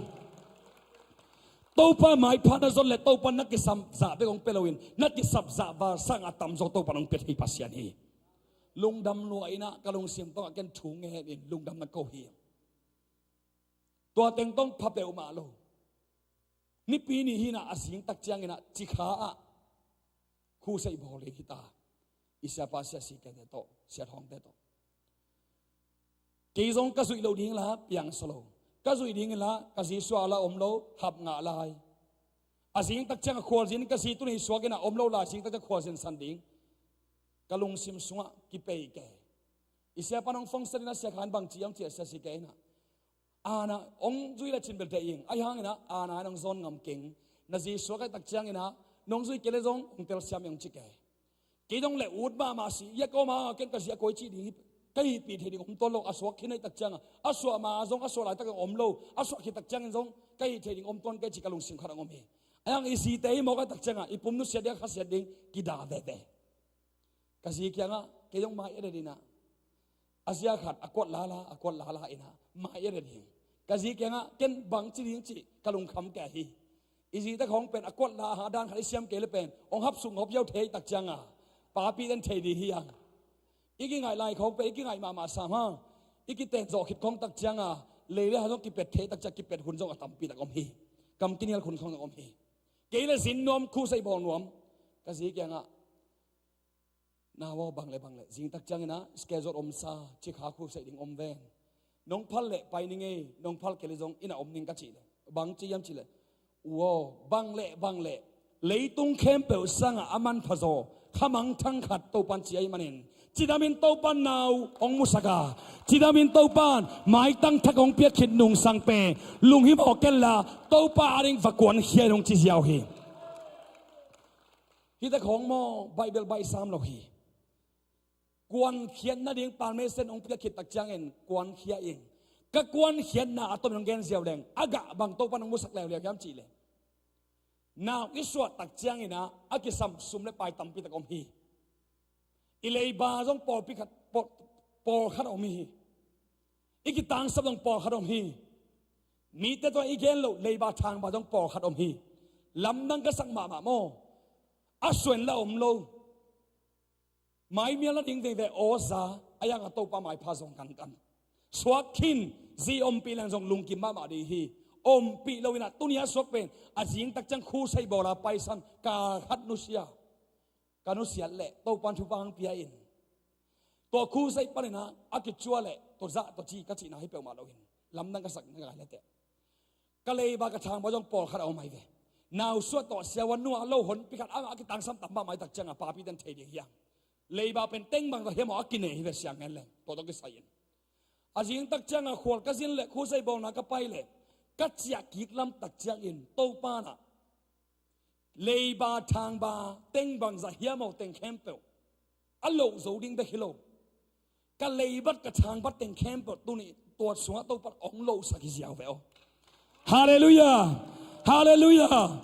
Topa maipha na zon le Topa na kisap zah bek hong pia loin, na kisap zah val sangah a tamzaw Topa hong pia thei Pasian hi. Lungdam lua in ah, ka lungsim tawngah ken thu ngen in lungdam na ko hi. Tua teng tawng pha peuhmah lo. Nipi ni hi in ah, a zing tak ciangin ah Cikha ah khusei bawl ding hi ta. I siapa sia si kei te tawh, sia thawngte tawh. Kei zong ka zuih lo ding la piangsaw lo. Ka zuih ding la ka zi suah la om lo, hap ngah lai. A zing tak ciang a khualzin ka zi tun hi suak in ah om lo lai, zing tak ciang khualzin san ding. Ka lungsim sungah kipei kei. I siapa nong fongsan in ah sia khan bang ci hiam ci a sia si kei in ah, ana hong zui le cin bel deih ing. Ahi hangin ah ana nong zawn ngam keng. Na zi suak ahi tak ciangin ah nong zui kei le zong hong telsiam ing hong ci kei. Kei dong le ut mahmah si ia kawma ken ka zi a koi cih ding hi. Ka hihpih thei ding om tuan lo, a suak khin ahi tak cianga, a suah ma zong a suah laitak om lo, a suah khit tak ciangin zong ka hih thei ding om tuan kei ci ka lungsim khat hong om hi. Ahi hang i zite i mawk ahi tak cianga i pum nusiat ding a khasiat ding kida veve. Ka zi kiangah kei zong mai et et in ah, a zia khat a kuat lala, a kuat lala in ah mai et et in. Ka zi kiangah ken bang ci ding cih ka lungkham kei hi. I zite khawng pen a kuat la a dan khat i siam kei le pen hong hap suk ngawp ziau thei tak cianga papi ten thei ding hi ang. I kingaih lai khawng pen i kingaih mahmah sam hang, i kiten zawh khit khawng tak cianga lei le ha zong kipet thei tak ciang kipet hun zong a tampi tak om hi. Kam kinial hun khawng zong om hi. Kei le zin nuam, khusei bawl nuam. Ka zi kiangah, "Nau aw, bang le bang le, zing tak ciangin ah schedule omsa, Cikha khusei ding om ven. Nong phal le pai ning ei, nong phal kei le zong inn ah om ning," ka cih le, "Bang ci hiam?" cih le, "U aw, bang le bang le, leitung khempeuh sangah a manpha zaw khamangthang khat Topan ci ahih manin, cidamin Topan nau hong musak a, cidamin Topan maitang thak hong piak khit nungsang pen lunghimawh ken la Topa ading va kuankhia in," hong ci ziau hi. Hite khawng maw, Bible baih sam lo hi. Kuankhiat nading permission hong piak khit tak ciangin kuankhia in. Ka kuankhiatna a tomin hong gen ziau leng, a gah bang Topan hong musak leuleu hiam cih leng, nau i suah tak ciangin ah a kisam sum le pai tampi tak om hi. I leiba zong pawlpi khat, pawl, pawlkhat om hi. I kitangsap zong pawlkhat om hi. Mite tawh i gen loh leiba thangba zong pawlkhat om hi. Lamdang ka sak mahmah maw? A suen la om lo. Maimial nading veve awza a, yang a Topa maipha zong kankan. Suak khin, zi ompih leng zong lungkim mahmah ding hi. Ompih lo in ah tuni a suak pen a zing tak ciang khusei bawla paisan kal khat nusia. Ka nusiat leh Topan thupha hong pia in. Tua khusei panin ah a kicua leh tua zah tua ci ka cihna hi peuhmah lo in, lamdang ka sak na ngai leteh. Ka leiba ka thangba zong pawlkhat a om ahi ve. Nausuah tawh siavuan nungah lo honpi khat amah a kitangsam tam mahmah ahi tak ciangah papi ten thei ding hi hang. Leiba pen teng bangzah hiam aw a kinei hi ve, siang ngen leng tua tawh kisai in. A zing tak ciangah khual ka zin leh khusei bawlna ka pai leh ka ciah kik lam tak ciangin Topa in ah leiba thangba teng bangzah hiam aw teng khempeuh a loh zo ding bek hi lo. Ka leibat ka thangbat teng khempeuh tuni tua sungah Topa hong lohsak hi ziau ve aw. Halleluiah. Halleluiah.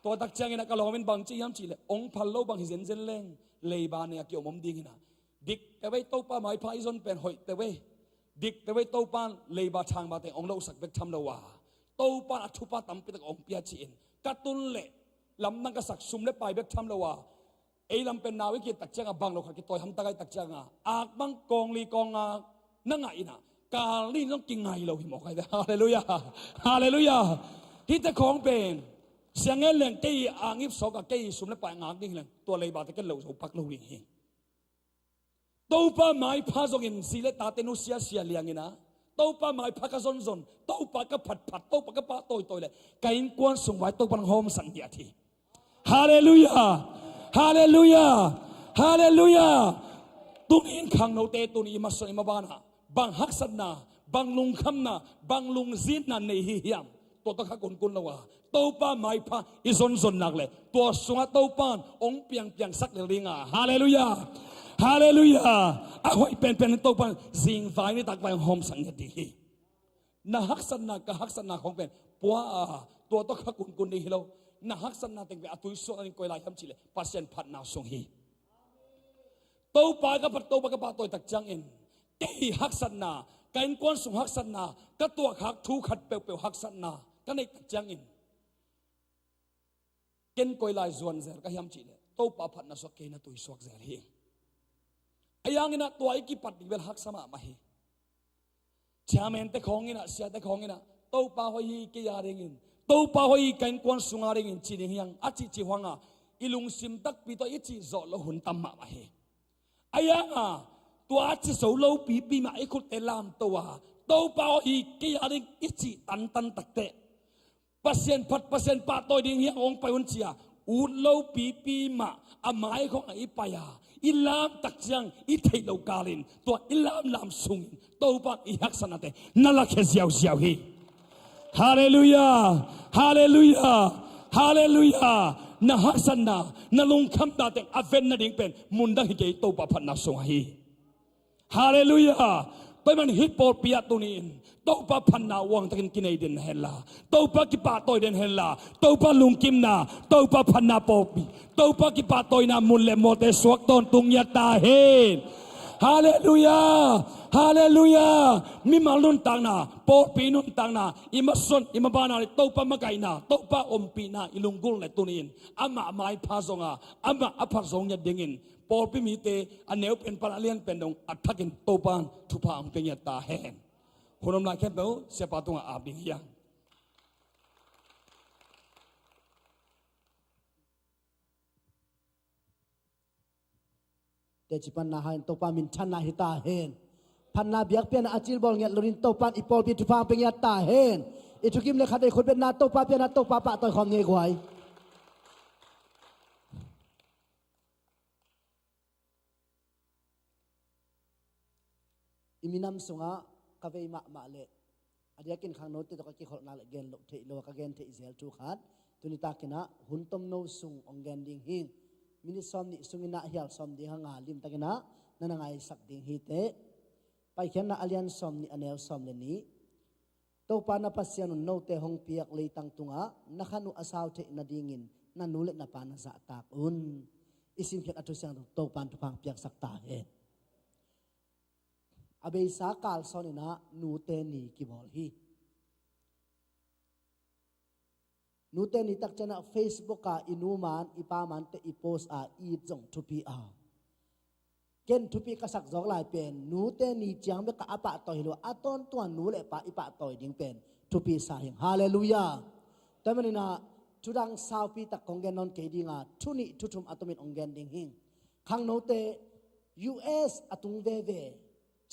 Tua tak ciangin ah ka lawm in bang ci hiam cih leh, hong phal lo bang hi zenzen leng leiba nei a kiom om ding in ah, dik teh vei, Topa maipha i zon pen hoih teh vei. Dik teh vei, Topan leiba thangba teng hong lohsak bek tham lo a, Topan a thupha tampi tak hong pia ci-in ka tun leh lamdang ka sak, sum le pai bek tham lo a, ei lam pen nau i kit tak ciangah bang lo khat kitawi hamtak ahi tak ciangah ak bang kawngli kawnga na ngah in ah kal nih zong kingai lo hi mawk ahi ve. Halleluiah. Halleluiah. Hite khawng pen siang ngen leng kei a ngip sawk a, kei sum le pai ngak ding hi leng tua leiba teh ken loh zo pak lo ding hi. Topa maipha zongin zi le tate nusia sia liangin ah, Topa maipha ka zonzon, Topa ka phatphat, Topa ka pahtawitawi leh ka innkuan sung vai Topa nang hawmsak ngiat hi. Halleluiah. Halleluiah. Halleluiah. Tuni in khangnote tuni i masuan i mabanah bang haksatna, bang lungkhamna, bang lungzinna nei hi hiam? Tua tawh kha kunkun lo a, Topa maipha i zonzon nak leh tua sungah Topan hong piangpiangsak lel ding a. Halleluiah. Halleluiah. A hoih penpen in Topan zingvai nitak vai hong hawmsak ngiat ding hi. Na haksatna, ka haksatna khawng pen pua a, tua tawh kha kunkun ding hi lo. Na haksatna teng pen a tuisuahna ding koi lai hiam cih leh Pasian phatna sung hi. Topa ka phat, Topa ka pahtawi tak ciangin kei haksatna, ka innkuan sung haksatna, ka tuahkhak thu khat peuhpeuh haksatna ka neih tak ciangin Ken koi lai zuan zel ka hiam cih leh Topa phatna suak kei na tui suak zel hi. A yang inah tua i kipat ding bel haksa mahmah hi. Chairman te khawng inah, sia te khawng inah, Topa hoih hi kei a dingin, Topa hoih hi ka innkuan sung a dingin ci ding hiang a cihcih huanga i lungsim takpi tawh i cih zawh loh hun tam mahmah hi. A yanga tua a ci zo lo pipi mah i khutte lamto a, Topa hoih hi kei a ding i cih tantan takteh Pasian phat, Pasian pahtawi ding hiang hong pai un cia ut lo pipi mah a mai khawng a i pai a, i lam tak ciang i theih lo kalin tua i lamlam sungin Topa i haksatnate na lakhia ziauziau hi. Halleluiah. Halleluiah. Halleluiah. Na haksatna, na lungkhamna teng a ven nading pen mundang hi kei, Topa phatna sungah hi. Halleluiah. Tua ahih man hih pawlpi ah tuni-in Topa phatna uangtakin kinei den henla, Topa kipahtawi den henla, Topa lungkimna, Topa phatna pawlpi, Topa kipahtawina mun le mawte suak tawntung ngiat ta hen. Halleluiah. Halleluiah. Mimal nuntakna, pawlpi nuntakna, i masuan i mabana le Topa makaihna, Topa ompihna i lunggulh le tuni-in amah maipha zonga amah a phat zo ngiat dingin pawlpi mite a neu pen pan a lian pen dong a thakin Topa in thupha hong pia ngiat ta hen. Hun om lai khempeuh siapa tungah ap ding hiang. Teci panna hai Topa minthanna hi ta hen. Phatna biakpiakna a cilbawl ngiat loin Topa in i pawlpi thupha hong pia ngiat ta hen. I thukim le khatvei khutbetna Topa piakna Topa pahtawi khawm ni guai. I minam sungah ka vei mahmah leh a diakin khangnote tawh ka kikholhna le gen loh theih lo a ka gen theih zel thu khat. Tuni takinah hun tomno sung hong gen ding hi. Minit sawm nih sunginah hial sawm ding hanga limtakinah na na ngaisak ding hi teh. Paikhiatna a lian sawm nih a neu sawm le nih. Topa na Pasian un note hong piak leitang tungah na khan uh a sau theih nadingin na nu le na pa na zahtak un. I simkhiat a thusiang Topa in thupha hong piaksak ta hen. A beisa kalsawn inah nute ni kibawl hi. Nute ni takcianah Facebook ah i nu man i pa mante i post a it zong thupi a. Ken thupi ka sak zawk lai pen nute ni ciang bek a pahtawi hi lo a, a tawntunga nu le pa i pahtawi ding pen thupi sa hing. Halleluiah. Tua maninah thudang saupi tak kong gen nawn kei dinga thu nih thu thum a tomin hong gen ding hing. Khangnote U S a tung veve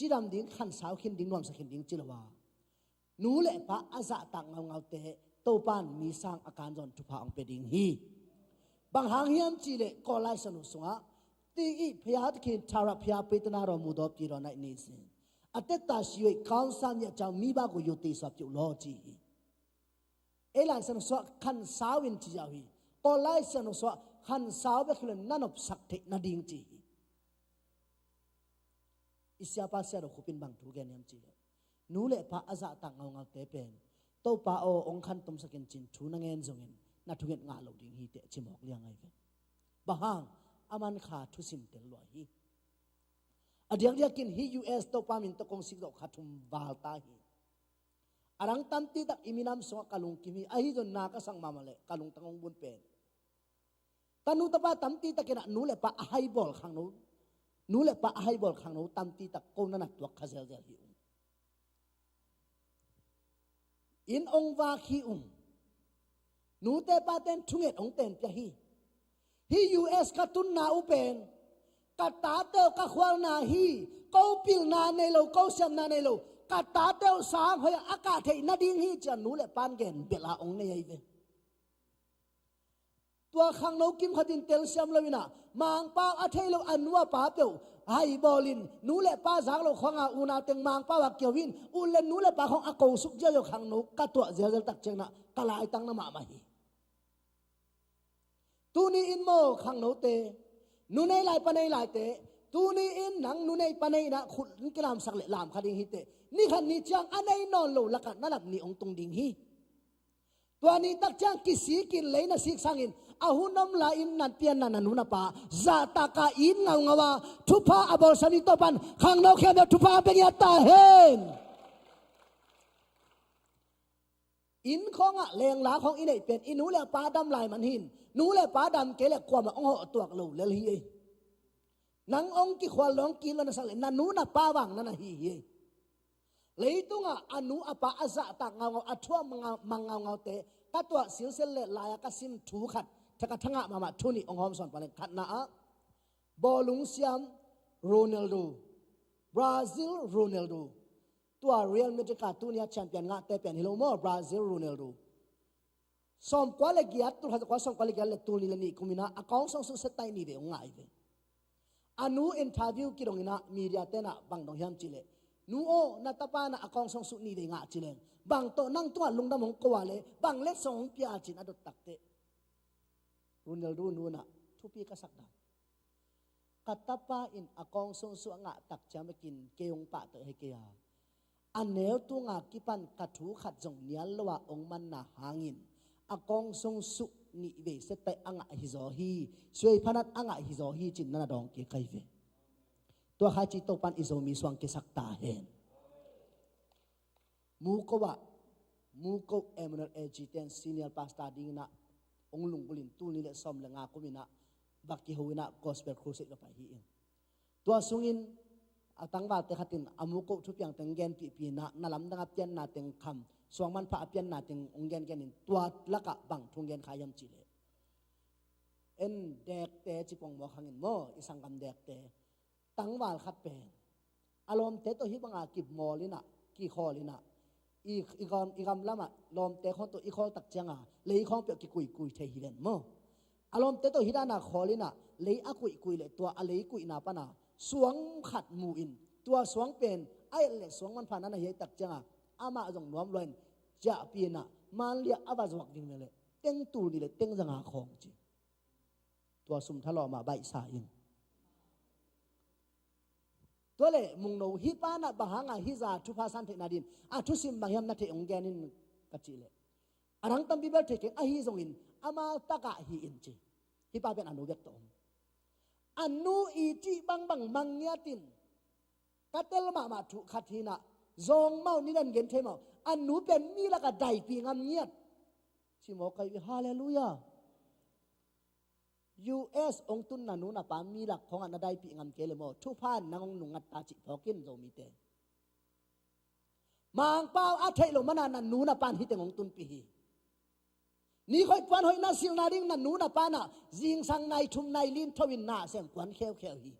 cidam ding, khansau khin ding, nuamsa khin ding ci lo a, nu le pa a zahtak ngaungaute Topa in mi sang a kanzawn thupha hong pia ding hi. Bang hang hiam cihleh Kawl Lai Siangtho sungah ti i phaya takin thara phaya peitana raw mudawp ti raw naih ni sin a tetta siwei kaunsa nia ciang mi baku yu ti suap ciu law ci hi. Ei Lai Siangtho suah khansau in ci ziau hi. Kawl Lai Siangtho suah khansau bek hi lo na nopsak theih nading ci hi. I siapa sia do khupin bang thu gen hiam cihleh nu le pa a zahtak ngaungaute pen Topa aw hong khantomsak in cin thu na ngen zongin na thunget ngah lo ding hi teh ci mawk liang ngai ve. Bang hang a man kha thusim tel lua hi. A diakdiakin hi U S Topa min tawh kong sik zawh kha thum val ta hi. A dang tampi tak i minam sungah ka lungkim hi. Ahi zong na ka sang mahmah leh ka lungtang hong bun pen tanu tapa tampi takinah nu le pa a haibawl khangno, nu le pa a haibawl khangno tampi tak ko na na tuak kha zelzel hi ung. Inn hong vak hi ung. Nute pate in thunget hong tenpia hi. Hi U S ka tunna uh pen ka tate uh ka khualna hi. Ko pilna nei lo, ko siamna nei lo, ka tate uh sang hoih a kah theih nading hi ci-a nu le pa in gen belh a hong nei ahi ve. Tua khangno kim khatin telsiam loinah Mangpau a thei lo a nu a pa peuh haibawlin nu le pa zak lo khuanga unau teng Mangpau a kio in ut le nu le pa khong a kosuk ziazia khangno ka tuah zialzial tak cianginah ka laitang na mahmah hi. Tuni in maw khangnote, nu nei lai pa nei laite, tuni in nang nu nei pa nei inah khut in kilamsak le lam kha ding hi teh. Ni khat ni ciang a nei nawn lo lakah na lap ni hong tung ding hi. Tua ni tak ciang kisik in lei na sik sangin a hun om lai-in na pianna na nu na pa zahtaka in ngaungau a thupha a bawlsiam ding Topa in khangno khempeuh thupha a pia ngiat ta hen. Inn khawngah lengla khawng i neih pen i nu le pa dam lai man hin Nu le pa dam kei le kuamah hong hawh tuak lo lel hi ei. Nang hong kikhual lo hong kilo na sak le na nu na pa vang na na hi hi ei. Leitungah a nu a pa a zahtak ngaungau, a thu a mang ngaungaute ka tuah silsel le lai-a ka sim thu khat, thak a thangah mahmah thu nih hong hawmsawn pah leng. Khatna ah bawlung siam Ronaldo, Brazil Ronaldo. Tua Real Madrid ka tunia champion ngahte pen hi lo maw, Brazil Ronaldo. Sawmkua le giat, tul khat zakua sawmkua le giat le tul nih le nih kum inah a kawngsong suh set tai nih vei hong ngah hi ve. A nu interview kidong inah media tenah bang dong hiam cihleh, nu aw, na tapa na a kawngsong suh nih vei ngah cileng bang tawh nang tungah lungdam hong ko a le bang letsong hong pia a cin a dot takteh Ronaldo nu nah thupi ka sak dan. Ka tapa in a kawngsong suh a ngah tak ciang bekin kei hong pahtawi hi kei a, a neu tunga kipan ka thu khat zong nial lo a hong manna hangin a kawngsong suh nih vei set tai a ngah hi zaw hi. Suai phanat a ngah hi zaw hi cin na na dawng kei kai ve. Tua khai ci Topan i Zomi suang kisak ta hen. Muko ah, Muko Emmanuel A G ten senior pastor dinginah hong lunggulhin tul nih le sawm le nga kuminah va kiho inah gospel crusade va pai hi in. Tua sungin a tangvalte khatin a Muko thupiang teng genpihpih inah na lamdang a pianna teng kham, suangmanpha a pianna teng hong gengenin tua lakah bang thu hong gen kha hiam cihleh, en dekte ci pongmawk hangin maw, i sanggam dekte tangval khat pen a lawmte tawh hih banga kimawl inah, kikhawl inah, i, i, gam, i gam lamah lawmte khawng tawh i khawl tak cianga lei khawng peuh kikuikui thei hi ven maw. A lawmte tawh hih dana khawl inah lei a kuikui le tua a lei kuihna pana suang khat mu in, tua suang pen a et le suang manpha na na hiai tak cianga amah zong nuam luain ciahpi inah manliah a va zuak ding ve le teng tul nih le teng zanga khawng ci. Tua sum thalawh mah baihsa in. Tua le mungno hih pana bang hanga hih za thupha san theihna din a thusim bang hiam na theih hong gen in ka cih leh, a dang tampi bel thei keng ahi zongin amau takah hi in ci. Hih pa pen a nu bek tawh om. A nu i cih bangbang mang ngiatin ka tel mahmah thu khat hinah zawng mau nidan gen thei mau. A nu pen mi lakah daipih ngam ngiat. Ci maw kai ve, halleluiah. U S hong tun na nu na pa mi lak khawngah na daipih ngam kei le maw, thupha in nang hong nungngat ta cih phawkin Zomite. Mangpau a theih loh mana na nu na pan hiteng hong tunpih hi. Ni khoih puan hoih na silna ding na nu na panah zingsang nai thum nai lin thoin na sem puan kheukheu hi.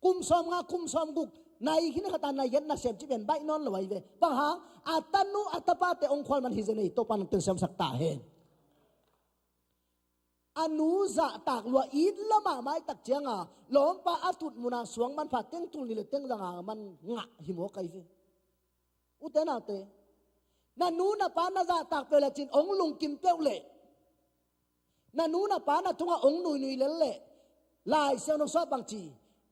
Kum sawm nga kum sawm guk nai khin khata nai giat na sem ci pen baih nawn lo ahi ve. Bang hang a tanu a tapate hong khual man hi zen ei, Topa nang ten siamsak ta hen. A nu zahtak lua it lamah maitak cianga lawmpa a tut muna suang manpha teng tul nih le teng zanga man ngah hi maw kai ve. Ute naute, na nu na pa na zahtak peuh le cin hong lungkim peuh leh, na nu na pa na tungah hong nuinui lel leh, Lai Siangtho sua bang ci,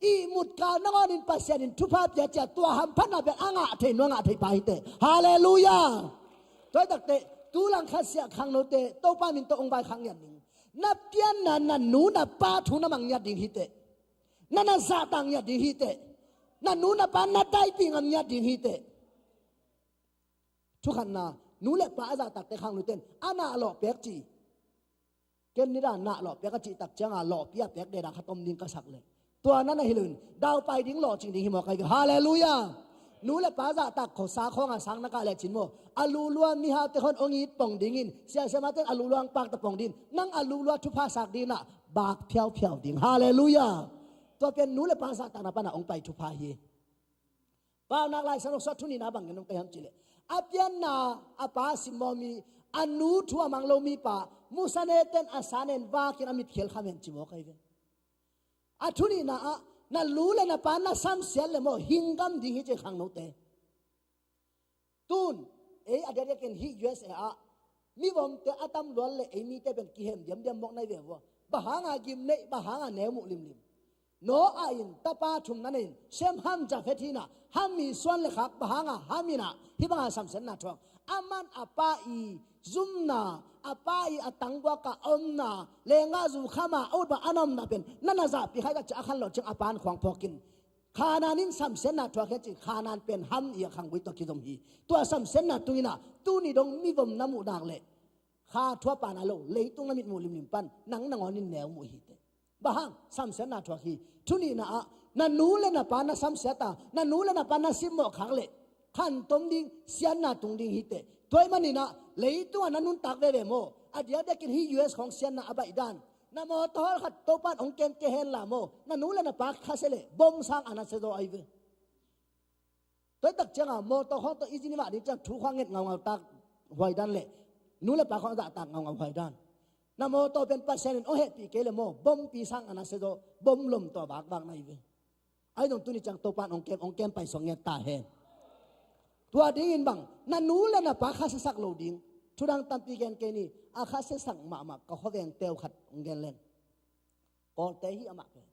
ihmut kal nangawnin Pasian in thupha pia cia tua hamphatna bel a ngah thei nua ngah thei pa hiteh. Halleluiah. Tua hi takteh tu langkhat siah khangnote Topa min tawh hong vaikhak ngiat ding. Na pianna na nu na pa thu na mang ngiat ding hiteh. Na na zahtak ngiat ding hiteh. Na nu na pa na daipih ngam ngiat ding hiteh. Thukhatna, nu le pa a zahtakte khangnoten a nah lawh pek ci. Ken nida nah lawh pek a cih tak cianga lawhpi a pek deda khat om ding ka sak leh, tua na na hi loin daupai ding lawhcing ding hi maw kai ve. Halleluiah. Nu le pa zahtak khawsa khawngah sang na kah lecin maw, a lulua mihaute khawng hong it pong dingin, siasiamaten a lulua hong pakta pong dingin, nang a lulua thupha sak dinginah bak phiauphiau ding. Halleluiah. Tua pen nu le pa zahtakna pana hong pai thupha hi. Paunak Lai Siangtho sua thu nihna bang gen hong kai hiam cihleh, a pianna a pa simmawh mi, a nu thu a mang lo mipa musaneten a sanen vakin a mitkhial khamen ci maw kai ve. A thu nihna ah na lu le na pa na samsiat le maw hinggam ding hi ci khangnote. Tun ei a diakdiakin hih U S A ah mivomte a tam luat le ei mite pen kihem diamdiam mawk nai ve vua. Bang hanga gim neih, bang hanga neu muh limlim. Noah in tapa thum na nei in, Shem, Ham, Jafet hinah, Ham i suan le khak bang hanga Ham inah hih banga samsiatna thuak. Aman a pa i zumna, a pa i a tangguaka omna, lengah zu khama a ut bang a na omna pen na na zahpih khai tak ciah a khan lawh ciang a pan khuang phawkin Khanaan in samsiatna thuak hi a ci. Khanaan pen Ham i a khanggui tawh kizom hi. Tua samsiatna tunginah tuni dong mivom na muh dak leh Kha thuak pan a lo, leitung na mitmuh limlim pan nang nangawn in neu muh hi teh. Bang hang, samsiatna thuak hi. Thu nihna ah, na nu le na pa na samsiat a, na nu le na pa na simmawh khak leh khantom ding, siatna tung ding hi teh. Tua ahih manin ah, leitung ah na nuntak veve maw? A diakdiakin hih U S khawng siatna a baih dan, na mawtaw hawlkhat Topa'n hong kem kei hen la maw? Na nu le na pa khasia leh bom sang a na sia zaw ahi ve. Tua hi tak ciangin mawtaw khawng tawh i zi ni mah ding ciang thu khawng nget ngaungau tak huai dan leh, nu le pa khawng a zahtak ngaungau huai dan. Na mawtaw pen Pasian in hong hehpih kei leh maw, bompi sang a na sia zaw, bom lom tawh a vakvak na hi ve. Ahi zong tuni ciang Topa'n hong kem, hong kem paisuak ngiat ta hen. Tua dingin bang, na nu le na pa khasiasak lo ding. Thudang tampi gen kei ni, a khasiasak mahmah ka khuaveng teu khat hong gen leng. Kawlte hi amah pen.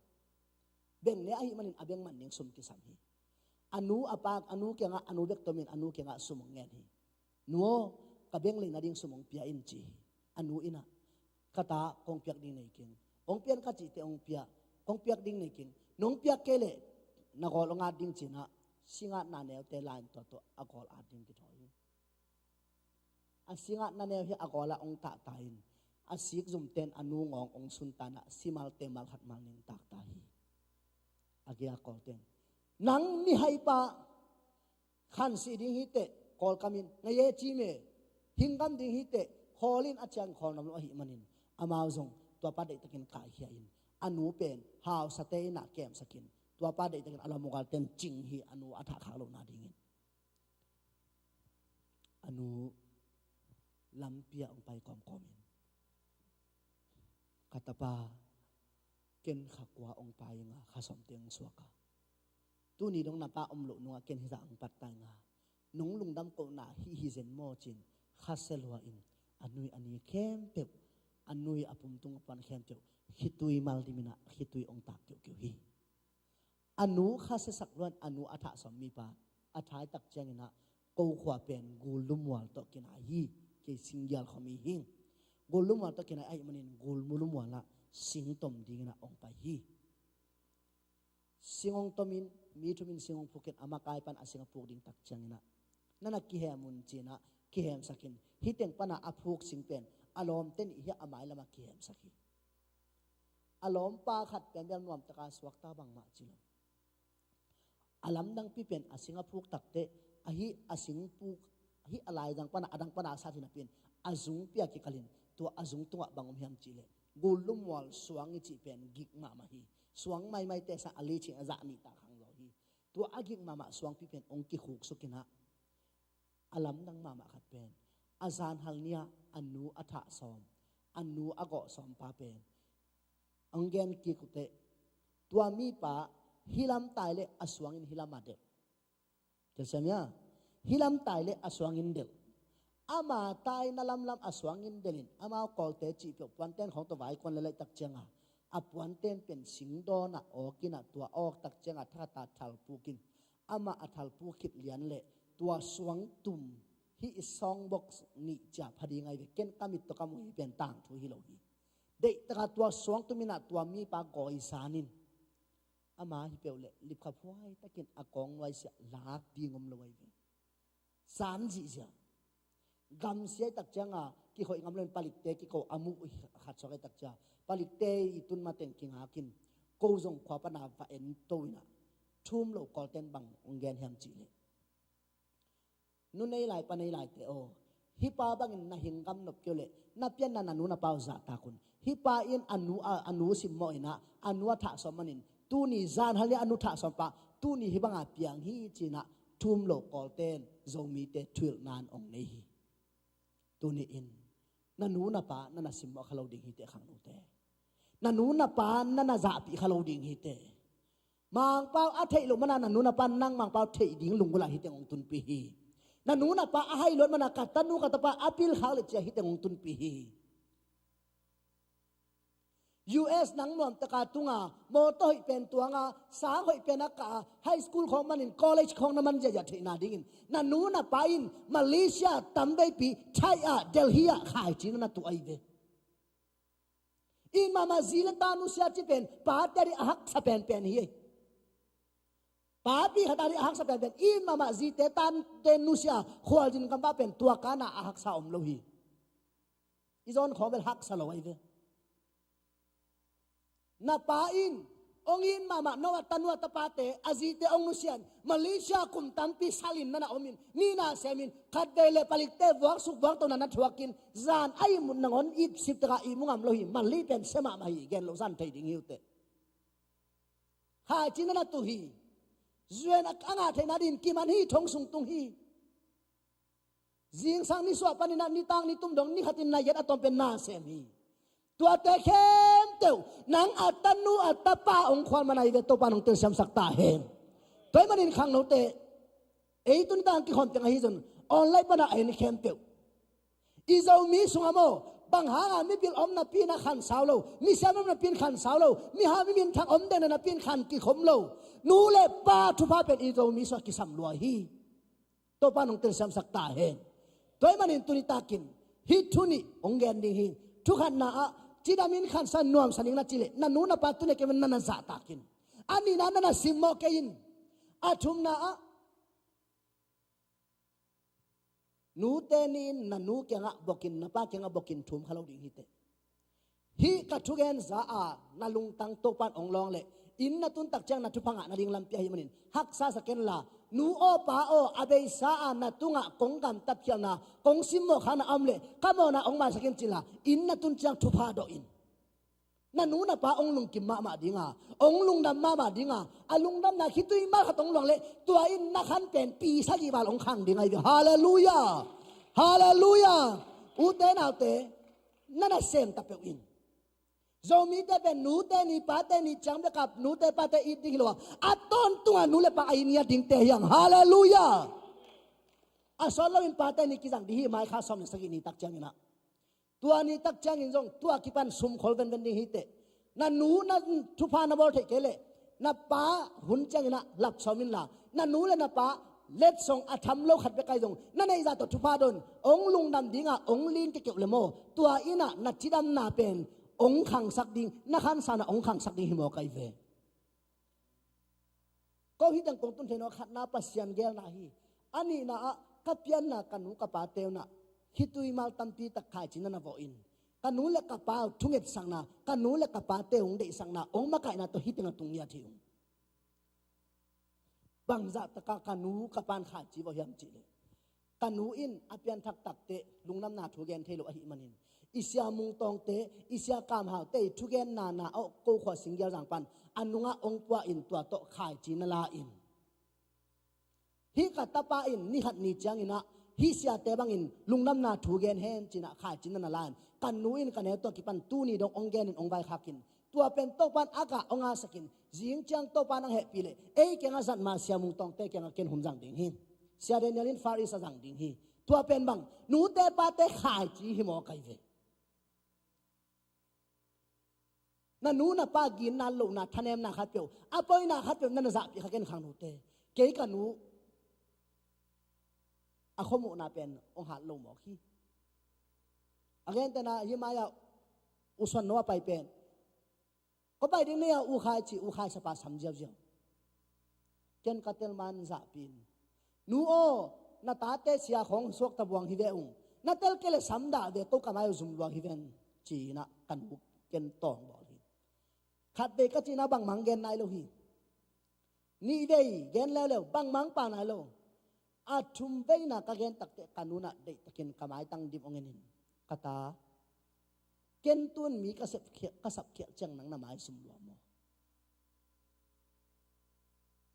Beng ne ahih manin a beng man ding sum kisam hi. A nu a pa, a nu kiangah, a nu bek tomin a nu kiangah sum hong ngen hi. Nu aw, ka beng lei nading sum hong pia in ci hi. A nu in ah, ka ta, kong piak ding nei keng. Hong pia in ka cih teh hong pia, kong piak ding nei keng. Nong piak kei leh na gawl hong at ding ci-in ah, singatna neute la in tua tawh a gawl at ding kithawi hi. A singatna neu hi a gawl ah hong tahta in, a sikzumte'n a nu ngawng hong sunta in ah, simalte malkhat mal ning takta hi. A gei a kawlte'n, nang mihaipa, khansih ding hi teh, kawlkam in, na ye ci me, hinggam ding hi teh, khawl in, a ciang khawl nuam lo ahih manin, amau zong tua pa deihtakin kaikhia in, a nu pen hausate in ah kemsak in, tua pa deihtakin a lamugalte'n cing hi, a nu a thah khak lohna dingin. A nu lampi ah hong pai kawmkawm in, ka tapa, ken kha kua hong pai ing a, kha sawmte hong suak a, tuni dong na pa om loh nungah ken hih zah hong pat ta ing a, nong lungdam kohna hih hi zen maw ci-in, khasia lua in, a nui a ni khempeuh, a nui a pum tung a puan khempeuh, khitui mal dim in ah, khitui hong tak keuhkeuh hi. A nu khasiasak lua in a nu a thah sawm mipa, a thai tak ciangin ah, ko khua pen gul lumual tawh kinai hi, kei singgial khuami hi. Gul lumual tawh kinai ahih manin gul lumual ah sing tom dingin ah hong pai hi. Sing hong tom in, mi thum in sing hong phuk in, a makai pan a sing a phuk ding tak ciangin ah, na na kihem un ci-in ah, kihemsak in, hih teng pan a a phuk sing pen a lawmte nih hi a, a mailam ah kihemsak hi. A lawmpa khat pen bel nuamtaka suakta bangmah ci lo. A lamdangpi pen a sing a phuk tak teh, ahi a sing phuk, ahi a laizang pan a, a dang pan a sat hi napi in, a zungpi ah kikal in, tua a zung tungah bang om hiam cih leh, gul lumual suang i cih pen gik mahmah hi. Suang maimaite sang a licing a zah nih tak hang zaw hi. Tua a gik mahmah suangpi pen hong kikhuksuk in ah, a lamdang mahmah khat pen, a zanhal ni-ah a nu a thah sawm, a nu a gawh sawm pa pen, hong gen kik uh teh, tua mipa hih lam tai leh a suang in hih lam a delh. Telsiam hia? Hih lam tai leh a suang in delh. Ama taina lamlam a suang in delh in, amau kawlte cih peuh puanten khawng tawh vaikuan leh laih tak ciang a, a puanten pen singdawn ah awk in ah, tua awk tak ciang a thakhat a thal puk in, amah a thal puk khit lian leh tua suang tum, hih i sawng box nih cia pha ding ahi ve, ken ka mit tawh ka muh hi pen tangthu hi lo hi. Deihtaka tua suang tum in ah tua mipa gawi san in, ama hi peuh leh lipkhaphuai takin a kawng nuaisiah lak ding om lo ahi ve. San zihziah. Gamsia i tak ciang a, kikhoih ngam lo in palikte kiko a muh khat suak i tak ciang, palikte i tun mateng kingak in, ko zong khua pan a va en to in ah, thu um lo kawlten bang hong gen hiam cih leh, nu nei lai pa nei laite aw, hih pa bangin na hinggam nop kei uh leh, na pianna na nu na pa uh zahtak un. Hih pa in a nu, a, a nu simmawh in ah, a nu a thah sawm manin, tuni zanhal ni a nu thah sawm pa, tuni hih bang a piang hi ci-in ah, thu um lo kawlten Zomite thuhilhna in hong nei hi. Tuni in, na nu na pa na na simmawh kha lo ding hi teh, khangnote. Na nu na pa na na zahpih kha lo ding hi teh. Mangpau a theih loh man a na nu na pa nang Mangpau theih ding lunggulh ah hih teng hong tunpih hi. Na nu na pa a hai luat man a ka tanu ka tapa a pilkhak leh ci-a hih teng hong tunpih hi. U S nang nuamtaka tung a, mawtaw hoih pen tuang a, sang hoih pen a kah a, high school khawng man in college khawng na man ziahziah theihna dingin, na nu na pa in Malaysia tamveipi, Thai ah, Delhi ah khaici na na tuh ahi ve. Inn mahmah zi le ta nusia cih pen pate ading a haksa penpen hi. Papi khat ading a haksa penpen, inn mahmah zite, tate nusia khualzin gampa pen tua kana a haksa om lo hi. I zawn khawng bel haksa lo ahi ve. Na pa in hong it mahmah, no a tanu a tapate, a zite hong nusian, Malaysia kum tampi salin na na omin, mi na semin, khatvei le palikte vuaksuk vuaktona na thuakin, zan a ihmut nangawn ipsip taka ihmu ngam lo hi. Mali pen sia mahmah hi, gen lo zan thei ding hi uh teh. Khaici na na tuh hi. Zuan a ngah theihna dingin kiman hi, thong sung tung hi. Zingsang nisuah panin ah nitak nitum dong nikhatin na yet a tawm pen na sem hi. Tuate khempeuh nang a tanu a tapa hong khual man ahi ve, Topa nong telsiamsak ta hen. Tua ahih manin khangnote, ei tuni tak kikhawm teng ahi zong online pana en khempeuh. I Zomi sungah maw, bang hanga mipil om napi-in a khansau lo, misiam om napi-in khansau lo, miha miminthang om dena napi-in khan kikhom lo. Nu le pa thupha pen i Zomi sungah kisam lua hi. Topa nong telsiamsak ta hen. Tua ahih manin tuni takin hih thu nih hong gen ding hi. Thukhatna ah, cidamin khansa nuamsa ning na cih leh, na nu na pa tuni a kei na na zahtakin, a nihna na na simmawh kei in. A thumna ah, nute ni in na nu kiangah bokin, na pa kiangah bokin thum kha lo ding hi teh. Hih ka thugen za a na lungtang Topan hong lawng leh, inn na tun tak ciang na thupha ngah nading lampi ahih manin haksa sa ken la, nu aw pa aw, a beisa a na tungah kong gamtat khialhna, kong simmawh khakna a om leh, ka mawhna hong maisak in ci la, inn na tun ciang thupha dawh in. Na nu na pa hong lungkim mahmah dinga, hong lungdam mahmah dinga, a lungdamna khitui mal khat hong luang leh, tua in na khan pen pi sagih val hong khang ding ahi ve. Halleluiah. Halleluiah. Ute naute, na na sem ta peuh in. Zomite pen nute ni pate ni ciang bekap nute pate it ding hi lo a, a tawntunga nu le pa a it ni a dingte hi hang. Halleluiah. A sawt loin pate ni kizang ding hi, mai kha sawm le sagih ni tak ciangin ah. Tua ni tak ciangin zong tua kipan sumkhol venven ding hi teh. Na nu na thupha na bawl theih kei leh, na pa hun ciangin ah lap sawm in la, na nu le na pa letsong a tham lo khat bek ahi zong, na neih zah tawh thupha don, hong lungdam dinga hong lin kekeuh le maw, tua in ah na cidamna pen hong khangsak ding, na khansa na hong khangsak ding hi mawk ahi ve. Ko hih teng kong tun thei nawn khatna Pasian geelna hi. A nihna ah ka pianna ka nu ka pate un ah khitui mal tampi tak khaici na na vawh in. Ka nu le ka pa thungetsakna, ka nu le ka pate hong deihsakna, hong makaihna tawh hih tengah tung ngiat hi ung. Bangzah taka ka nu ka pan khaici vawh hiam cih leh, ka nu in a pianthak takteh lungdamna thu gen thei lo ahih manin, i sia Mung Tawngte, i sia Kam Haute i thugenna na awh ko khua Singgial Zang pan a nungah hong pua in tua tawh khaici na la in. Hih ka tapa in ni khat ni ciangin ah hih siate bangin lungdamna thu gen hen ci-in ah khaici na na la in, ka nu in ka neu tawh kipan tuni dong hong gen in hong vaikhak in. Tua pen Topan a gah hong ngahsak in, zing ciang Topan hong hehpih leh, ei kiangah zat ma sia Mung Tawngte kiangah ken hun zang ding hi. Sia Daniel in Far East a zang ding hi. Tua pen bang, nute pate khaici hi mawk ahi ve. Na nu na pa ginna lohna thanemna khatpeuh, a poina khatpeuh na na zahpih kha ken khangnote. Kei ka nu a khuamuhna pen hong hat lo mawk hi. A gentehna hih mai-ah U Suan No a pai pen, ko pai ding nei a U Khai ci, U Khai sapa sam ziauziau. Ken ka tel man zahpih in, nu aw, na tate sia khawng suakta buang hi ve ung. Na tel kei leh sam dah ve, ko ka mai uh zum luang hi ven, ci-in ah ka nu ken tawng bawl hi. Khatvei ka cihna bangmah gen nai lo hi. Nihvei gen leuleu, bangmah pha nai lo. A thumveina ka gen takteh ka nu in ah deihtakin ka maitang dim hong en in, ka ta, ken tun mi ka sep khial, ka sap khial ciang nang na mai sum lua maw?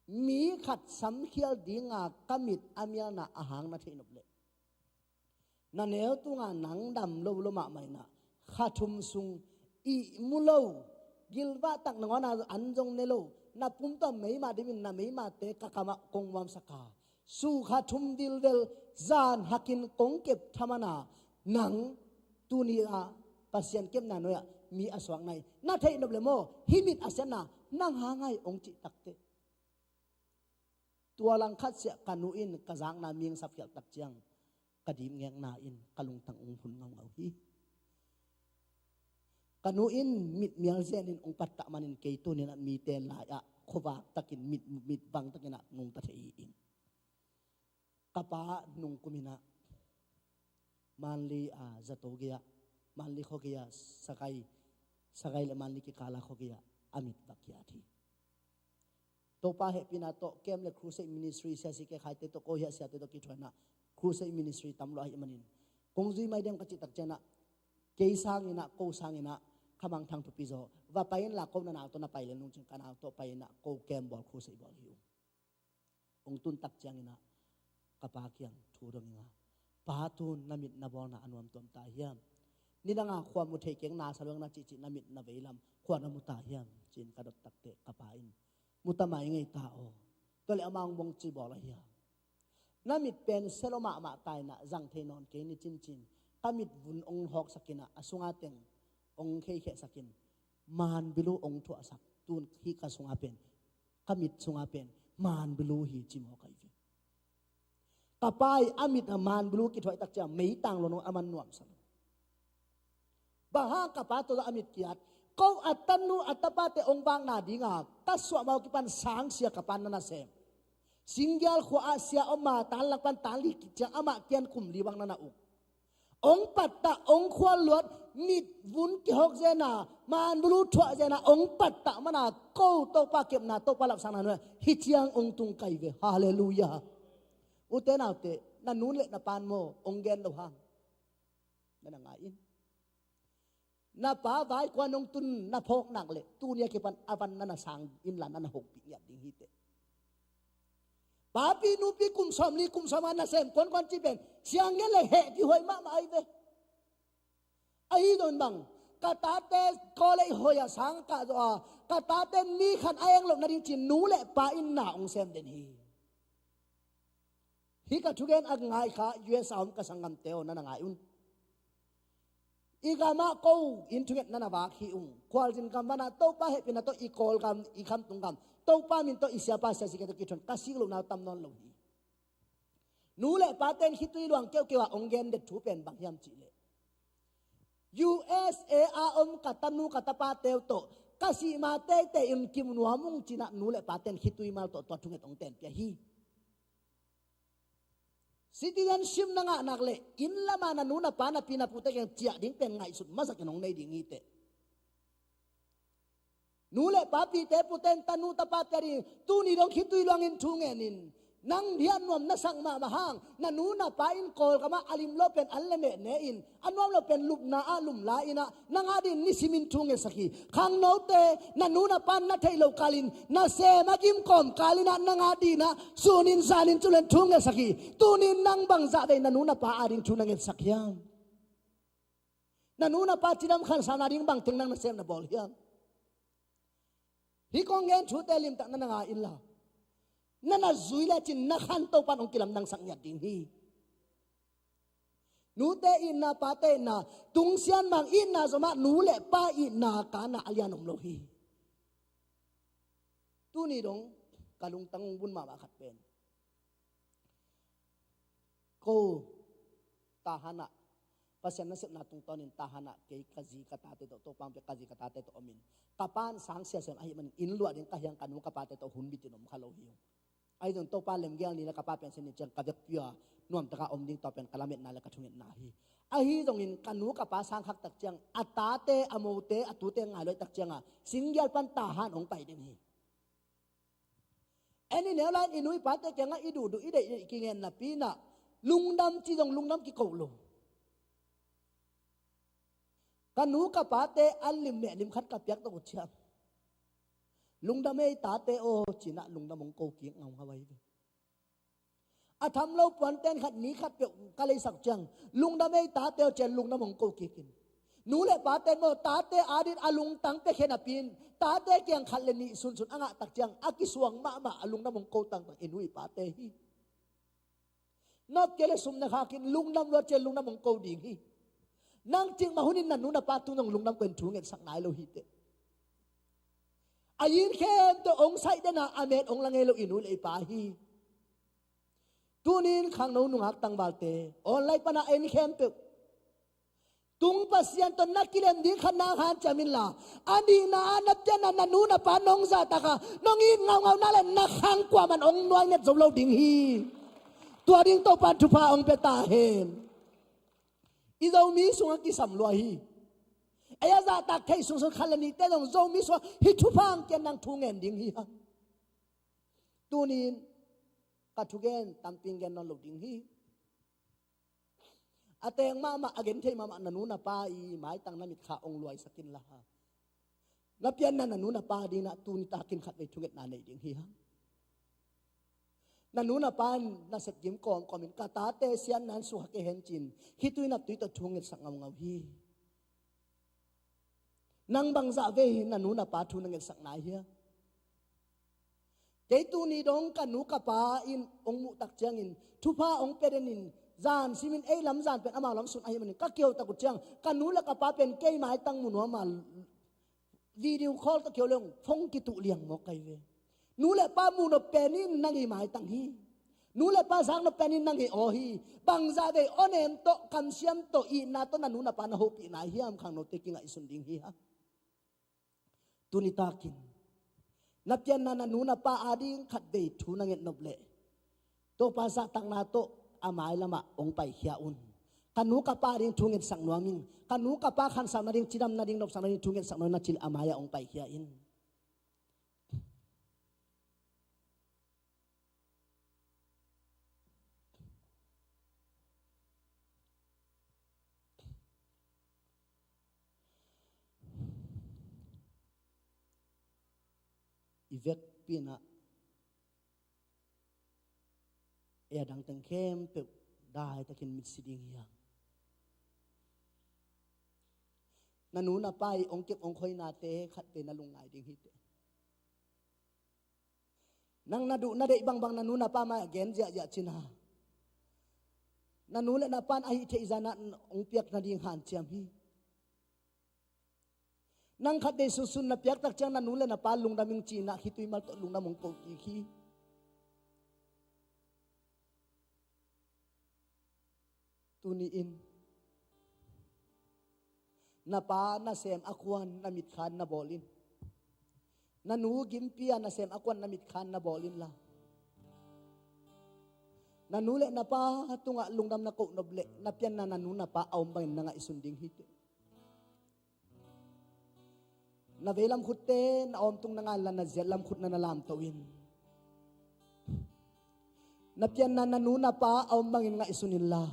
Mi khat samkhial dinga ka mit a mialna a hang na theih nop leh, na neu tunga nang dam lo lo mahmah in ah, kha thum sung ihmu lo, gilvah tak nangawn a an zong ne lo, na pum tawh meima dimin na meimate ka kamah kong muamsak a, sukha thum vilvel zan hakin kong kep thaman a, nang tuni-ah Pasian kepna nuai-ah mi a suak nai na theih nop leh maw, hih mit a siatna nang hang ahi hong cih takteh, tua langkhat siah ka nu in ka zakna mi hong sap khial tak ciang, ka dipngekna in ka lungtang hong phun ngaungau hi. Ka nu in mitmial zenin hong pattah manin kei tuni-in ah mite lai-ah khuavak takin mit, mitvang takin ah nungta thei hi ing. Ka pa nungkum in ah Manli, a, zato gei-ah Manli khuagei ah, Sagai, Sagai le Manli kikala khuagei ah a mit va kiat hi. Topa hehpihna tawh camp le crusade ministry, siasi kekhaite tawh, ko hiah siate tawh kithuanah crusade ministry tam lua ahih manin, kong zui mai dem ka cih tak cianah, kei sanginah, ko sanginah, khamangthang thupi zaw va pai inla, ko na nau tawh na pai le nungcin ka nau tawh pai inah, ko camp bawl, crusade bawl hi ung. Ong tun tak cianginah ka pa kiang thu dong inga, "Pa, tun na mit na bawlna a nuam tuam ta hiam? Nidanga khua mu thei keng, na sa luang na cihcih na mit na veilam khua na mu ta hiam?" Ci-in ka dot takteh ka pa in, "Mu ta mai ngei ta aw. Tua le amah ong bawng ci bawl a hiam? Na mit pen selo mahmah ta inah, zang thei nawn kei ni cincin. Ka mit vun ong hawksak inah, a sunga teng ong kheikhehsak in, manbilu ong thuahsak. Tun hih ka sunga pen, ka mit sunga pen manbilu hi," ci mawk ahi ve. Ka pa i a mit a manbilu kithuah tak ciang meitang lo nong a man nuamsa lo. Bang hang ka pa tawh a mit kiat? Ko a tanu a tapate ong vakna dinga ka suahmau kipan sangsia ka pa na nasem. Singgial khua ah sia om a, tan lak pan tan li kiciang amah kian kum li bang na na uk. Ong pattah, ong khual luat, mit vun kihawk zena, manbulu thuah zena ong pattah mana, ko Topa kepna, Topa lapsangna nuai hih ciang ong tung kai ve. Halleluiah. Ute naute, na nun le na pan maw ong gen lo hang? Na na ngai in. Na pa vai kua nong tun na phawk nak le, tuni a kipan a van na na sang inla na na hopih ngiat ding hi teh. Papi nupi kum sawm li kum sawm a nasem kuankuan ci pen siang ngen le heh kihuai mahmah ahi ve. Ahi zong bang, ka tate college hoih a sang kah zaw a, ka tate ni khan a eng loh nading cin nu le pa in na ong sem den hi. Hih ka thugen a ngai kha U S a om ka sanggamte aw, na na ngai un. I gamah ko in thunget na na vak hi ung. Khualzin gam vanah Topa hehpihna tawh i Kawlgam, i khamtung gam, Topa min tawh i siapa siasike tawh kithuan ka sik lohna uh tam nawn lo hi. Nu le paten khitui luang keuhkeuh ah ong gen det thu pen bang hiam cihleh, U S A a om ka tanu ka tapate uh tawh ka sih ma teitei in kimu nuam ung cinah nu le paten khitui mal tawh tua thunget ong tenpia hi. Citizenship na ngah nak le inn lama na nu na pa na pi na pute kiang ciah ding pen ngaihsut masakin hong nei ding hi teh. Nu le pa pite puten tanu tapate a ding tuni dong khitui luangin thu ngenin, nang hiah nuam na sak mahmah hang, na nu na pa in Kawlgamah a lim lo pen an le meh ne in, a nuam lo pen lupna ah lumla inah, nang a ding nisimin thu ngetsak hi. Khangnote, na nu na pan na theih lo kalin, na sem a gim kawm kalinah nang a dinah sunin zanin culen thu ngetsak hi. Tunin nang bangzah vei na nu na pa a ding thu na ngetsak hiam? Na nu na pa cidam khansa nading bangteng nang na sem na bawl hiam? Hih kong gen thute limtak na na ngai inla, na na zui lecin na khan Topan hong kilamdangsak ngiat ding hi. Nute itna, pate itna, tungsian mang itna zomah nu le pa itna kana a lian om lo hi. Tuni dong ka lungtang hong bun mahmah khat pen, ko Tahan ah Pasian nasepna tungtawnin Tahan ah kei ka zi ka tate tawh, Topa hong pia ka zi ka tate tawh omin, ka pan sang siasen ahih manin inn luah ding ka hiang ka nu ka pate tawh hun bitin om kha lo hi ung. Ahi zong Topa lemgel ni le ka pa piansen ni ciang ka vekpi a nuamtaka om ding tua pen ka lametna le ka thungetna hi. Ahi zongin ka nu ka pa sang khak tak ciang a tate a mote a tute ngai luai tak cianga singgial pan Tahan hong pai den hi. En i neu lai-in i nu i pate kiangah i duhduh i deihdeih kingen napi inah lungdam ci zong lungdam kiko lo. Ka nu ka pate an lim meh lim khat ka piak tawh uh ciang, lungdam ei tate aw cinah lungdam hong ko kik ngaungau ahi ve. A tham lo puanten khat ni khat peuh ka leisak ciang, lungdam ei tate aw cian lungdam hong ko kikin, nu le paten maw tate adin a lungtang piakhia napi in tate kiang khat le nih sunsun a ngah tak ciang a kisuang mahmah a lungdam hong ko tangtang i nu i pate hi. Nop kei le sum na khakin lungdam luat cian lungdam hong ko ding hi. Nang cikmah hunin na nu na pa tung zong lungdam ko in thu ngetsak nai lo hi teh. A yin khempeuh hong saih dena a met hong la ngei lo i nu le i pa hi. Tunin khangno nungak tangvalte online pana en khempeuh tung Pasian tawh na kilem ding khat na hanciam inla, a nihna ah na pianna na nu na pa nong zahtakah nong it ngaungauna le na khang kuaman hong nuai nget zo lo ding hi. Tua ding Topan thupha hong pia ta hen. I Zomi sungah kisam lua hi. Ei a zahtak thei sungsun khat le nihte zong Zomi sungah hih thupha hong kiat nang thu ngen ding hi hang. Tunin ka thugen tampi gen nawn lo ding hi. A teng mahmah, a gen thei mahmah na nu na pa i maitang na mitkha hong luaisak inla, na pianna na nu na pa dingin ah tuni takin khatvei thungetna nei ding hi hang. Na nu na pa in nasep gim kawmkawmin ka tate siatna in sukha kei hen ci-in khitui naptui tawh thu ngetsak ngaungau hi. Nang bangzah vei hi na nu na pa thu na ngetsak nai hiam? Kei tuni dong ka nu ka pa in hong muh tak ciangin thupha hong pia den in, zan simin ei lam zan pen amau lam sun ahih manin ka kihou tak uh ciang ka nu le ka pa pen kei maitang mu nuam a, video call tawh kihou leng phone kituh liang mawk ka hi ve. Nu le pa muh nop pen in nang i maitang hi. Nu le pa zak nop pen in nang i aw hi. Bangzah vei awnem tawh, kamsiam tawh, itna tawh na nu na pa na hopih nai hiam? Khangnote kingaihsun ding hi hang. Tuni takin na pianna na nu na pa ading khatvei thu na nget nop leh Topa zahtakna tawh a mai lamah hong paikhia un. Ka nu ka pa ading thu ngetsak nuam ing. Ka nu ka pa khansau nading, cidam nading, nopsak nading thu ngetsak nuam ing na ci leh a mai-ah hong paikhia in. I vekpi-in ah ei a dang teng khempeuh daitakin mitsi ding hi hang. Na nu na pa i hong kep hong khoinate khatvei na lungngai ding hi teh. Nang na duh na deih bangbang na nu na pa mai-ah gen ziahziah cin a, na nu le na pa in a hih theih zah in ah hong piak nading hanciam hi. Nang khatvei sunsun na piak tak ciang na nu le na pa lungdam ing ci-in ah khitui mal tawh lungdam hong ko kik hi. Tuni-in na pa nasem a kuan na mitkha in na bawl in. Na nu gimpi-a nasem a kuan na mitkha in na bawl inla, na nu le na pa tungah lungdam na koh nop leh na pianna na nu na pa a om bangin na ngaihsun ding hi teh. Na veilam khutte na awmtung na ngai inla, na ziatlam khut na na lamto in. Na pianna na nu na pa a om bangin ngaihsun inla,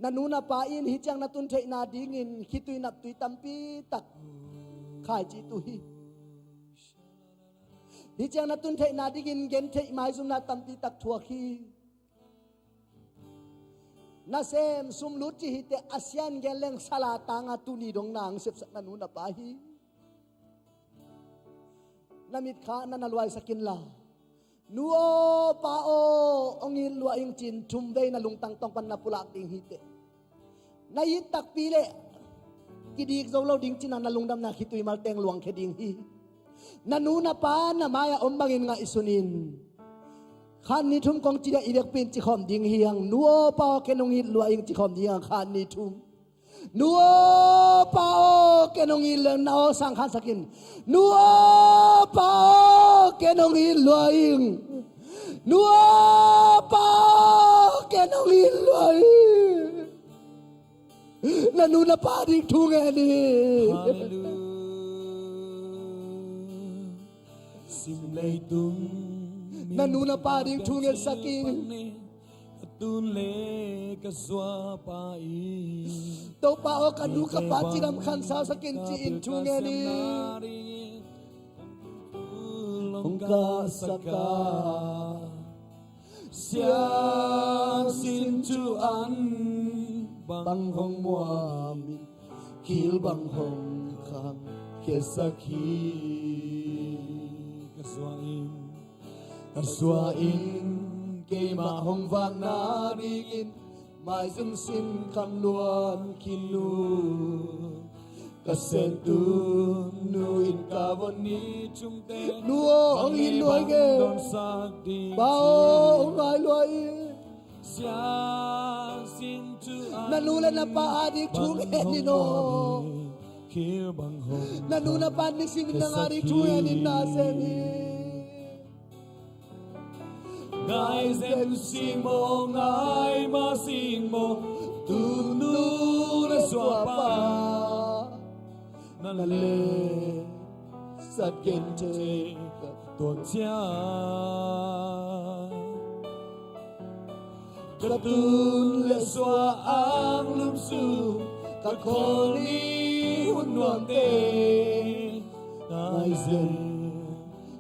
na nu na pa in hih ciang na tun theihna dingin khitui naptui tampi tak khaici uh hi. Hih ciang na tun theihna dingin gentheih maizumna tampi tak thuak hi. Nasem sum lut ci hi teh, a sia in gen leng sala tanga tuni dong nang sepsak na nu na pa hi. Na mitkha na na luaisak inla, nu aw pa aw hong it lua ing ci-in thumvei na lungtang tawng pan na pulak ding hi teh. Na it takpi leh kidik zo lo ding cin a, na lungdamna khitui mal teng luangkhia ding hi. Na nu na pa na mai-ah om bangin ngaihsun in. Khat ni thum kong ci dia i vekpi-in cikhawm ding hi hang. Nu aw pa aw ken hong it lua ing cikhawm ding hi hang, khat ni thum. Nu aw pa aw ken hong it lua ing. Na aw sang khansak in. Nu aw pa aw ken hong it lua ing. Nu aw pa aw ken hong it lua ing. Na nu na pa ding thu ngen in. Hallelujah. Sim leitung na nu na pa ding thu ngetsak in. Tun le ka zuapa in. Topa aw ka nu ka pa cidam khansausak in ci-in thu ngen in. Hong ka saka. Siangsin thu an bang hong muam in, kil bang hong khang khiasak hi. Ka zua in, ka zua in, keimah hong vakna dingin maizum sin kham luan khin uh. Ka sengtu nu in ka von ni thumte nu aw hong it lua ing e. Pa aw hong ngai lua ing. Na nu le na pa ading thu ngen in aw. Na nu na pa nih simin nang ading thu ngen in na sem hi. Ngai zem sing maw, ngai ma sing maw, Tunu le suahpa na le sat gen thei ka tuak ciang, ka tun le suah ang lum sung, ka khawl ni hun nuamte ngai zen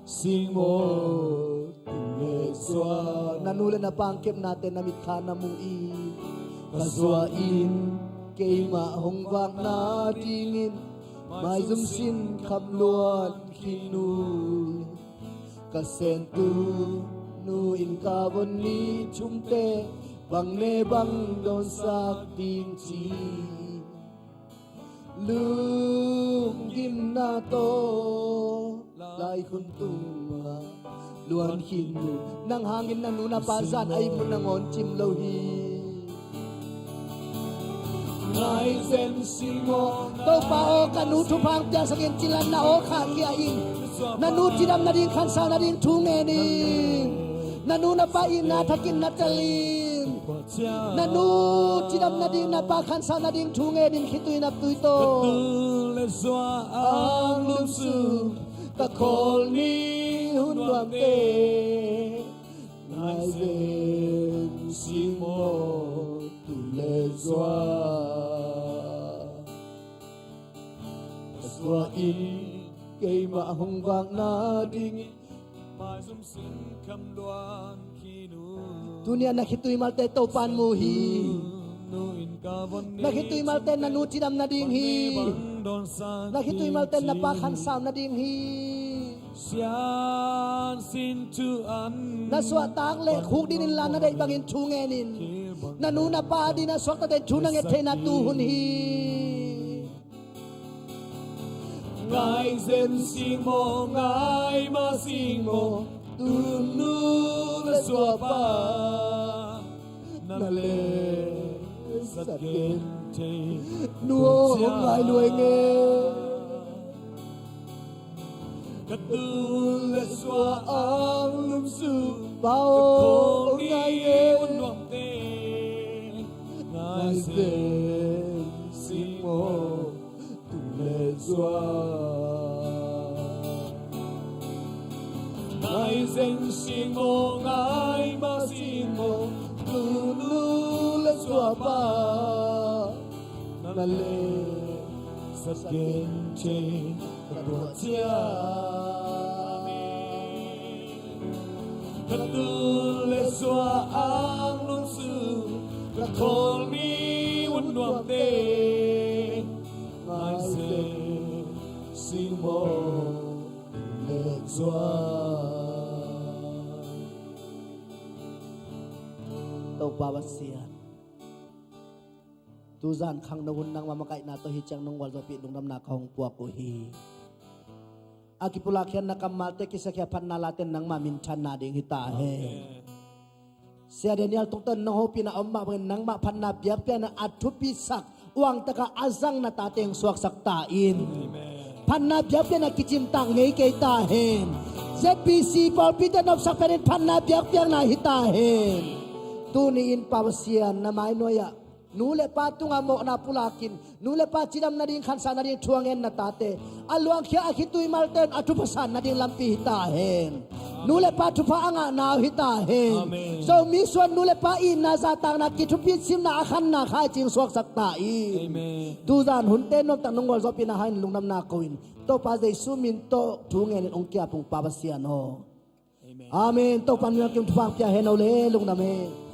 sing maw, tun le suah. Na nu le na pa kepnate na mitkha na mu i, ka zuah in keimah hong vak nadingin maizum sin kham luan khin uh hi. Ka sentu nu in ka von ni thumte bang ne bang dawnsak ding ci, lunggimna tawh laikhun tungah luan khin uh. Nang hangin na nu na pa zan a ihmu nangawn cim lo hi. Ngai zen sing maw, Topa aw, ka nu thupha hong piaksak in, cilan na aw khahkhia in. Na nu cidam nading, khansau nading thu ngen in. Na nu na pa itna thakin na tel in. Na nu cidam nading, na pa khansau nading thu ngen in, khitui naptui tawh. Ka tun le suah ang lum sung, ka khawl ni hun nuamte ngai zen sing maw, tun le suah. Ka zuah in keimah hong vak nadingin maizum sin kham luan khin uh. Tuni-ah na khitui malte Topa'n mu hi. Na khitui malte na nu cidam nading hi. Na khitui malte na pa khansau nading hi. Na suahtak le khukdin in la na deih bangin thu ngen in. Na nu na pa adingin a suaktate thu na nget theihna tu hun hi. Ngai zen sing maw, ngai mah sing maw, tunu le suahpa na le sat gen thei. Nu aw, hong ngai lua ing e. Ka tun le suah ang lum sung, Pa aw, hong ngai ing e. Ngai zen sing maw, tun le suah. Ngai zen sing maw, ngai mah sing maw, tunu le suahpa na le sat gen thei ka tuah ciang. Ka tun le suah ang lum sung, ka khawl ni hun nuamte ngai zen sing maw, tun le suah. Topa Pasian, tuzan khangno hun nangmah makaihna tawh hi ciang nong gualzawhpih lungdamna ka hong puak uh hi. A kipulak khiatna kammalte, kisiakhia phatna late nangmah minthanna ding hi ta hen. Amen. Sia Daniel tungtawn nong hopihna om mah bangin nangmah phatna biakpiakna a thupisak uangtaka a zang na tate hong suaksak ta in. Amen. Phatna biakpiakna kicimtak ngei kei ta hen. Z B C pawlpite nopsak penin phatna biakpiakna hi ta hen. Tuni-in Pa Pasian, na mainuai-ah nu le pa tungah mawhna pulakin, nu le pa cidam nading, khansa nading thu a ngen na tate a luangkhia, a khitui malte in a thupha san nading lampi hi ta hen. Nu le pa thupha a ngahna uh hi ta hen. Amen. Zomi suan nu le pa itna zahtakna kithupi simna a khanna Kha Siangtho in suaksak ta in. Amen. Tuzan hunte nuamtak nong gualzawhpihna hangin lungdamna ko in, Topa Jesu min tawh thu ngenin hong ki-ap ung Pa Pasian aw. Amen. Amen. Topa min a kim thupha pia hen aw le, lungdam hen.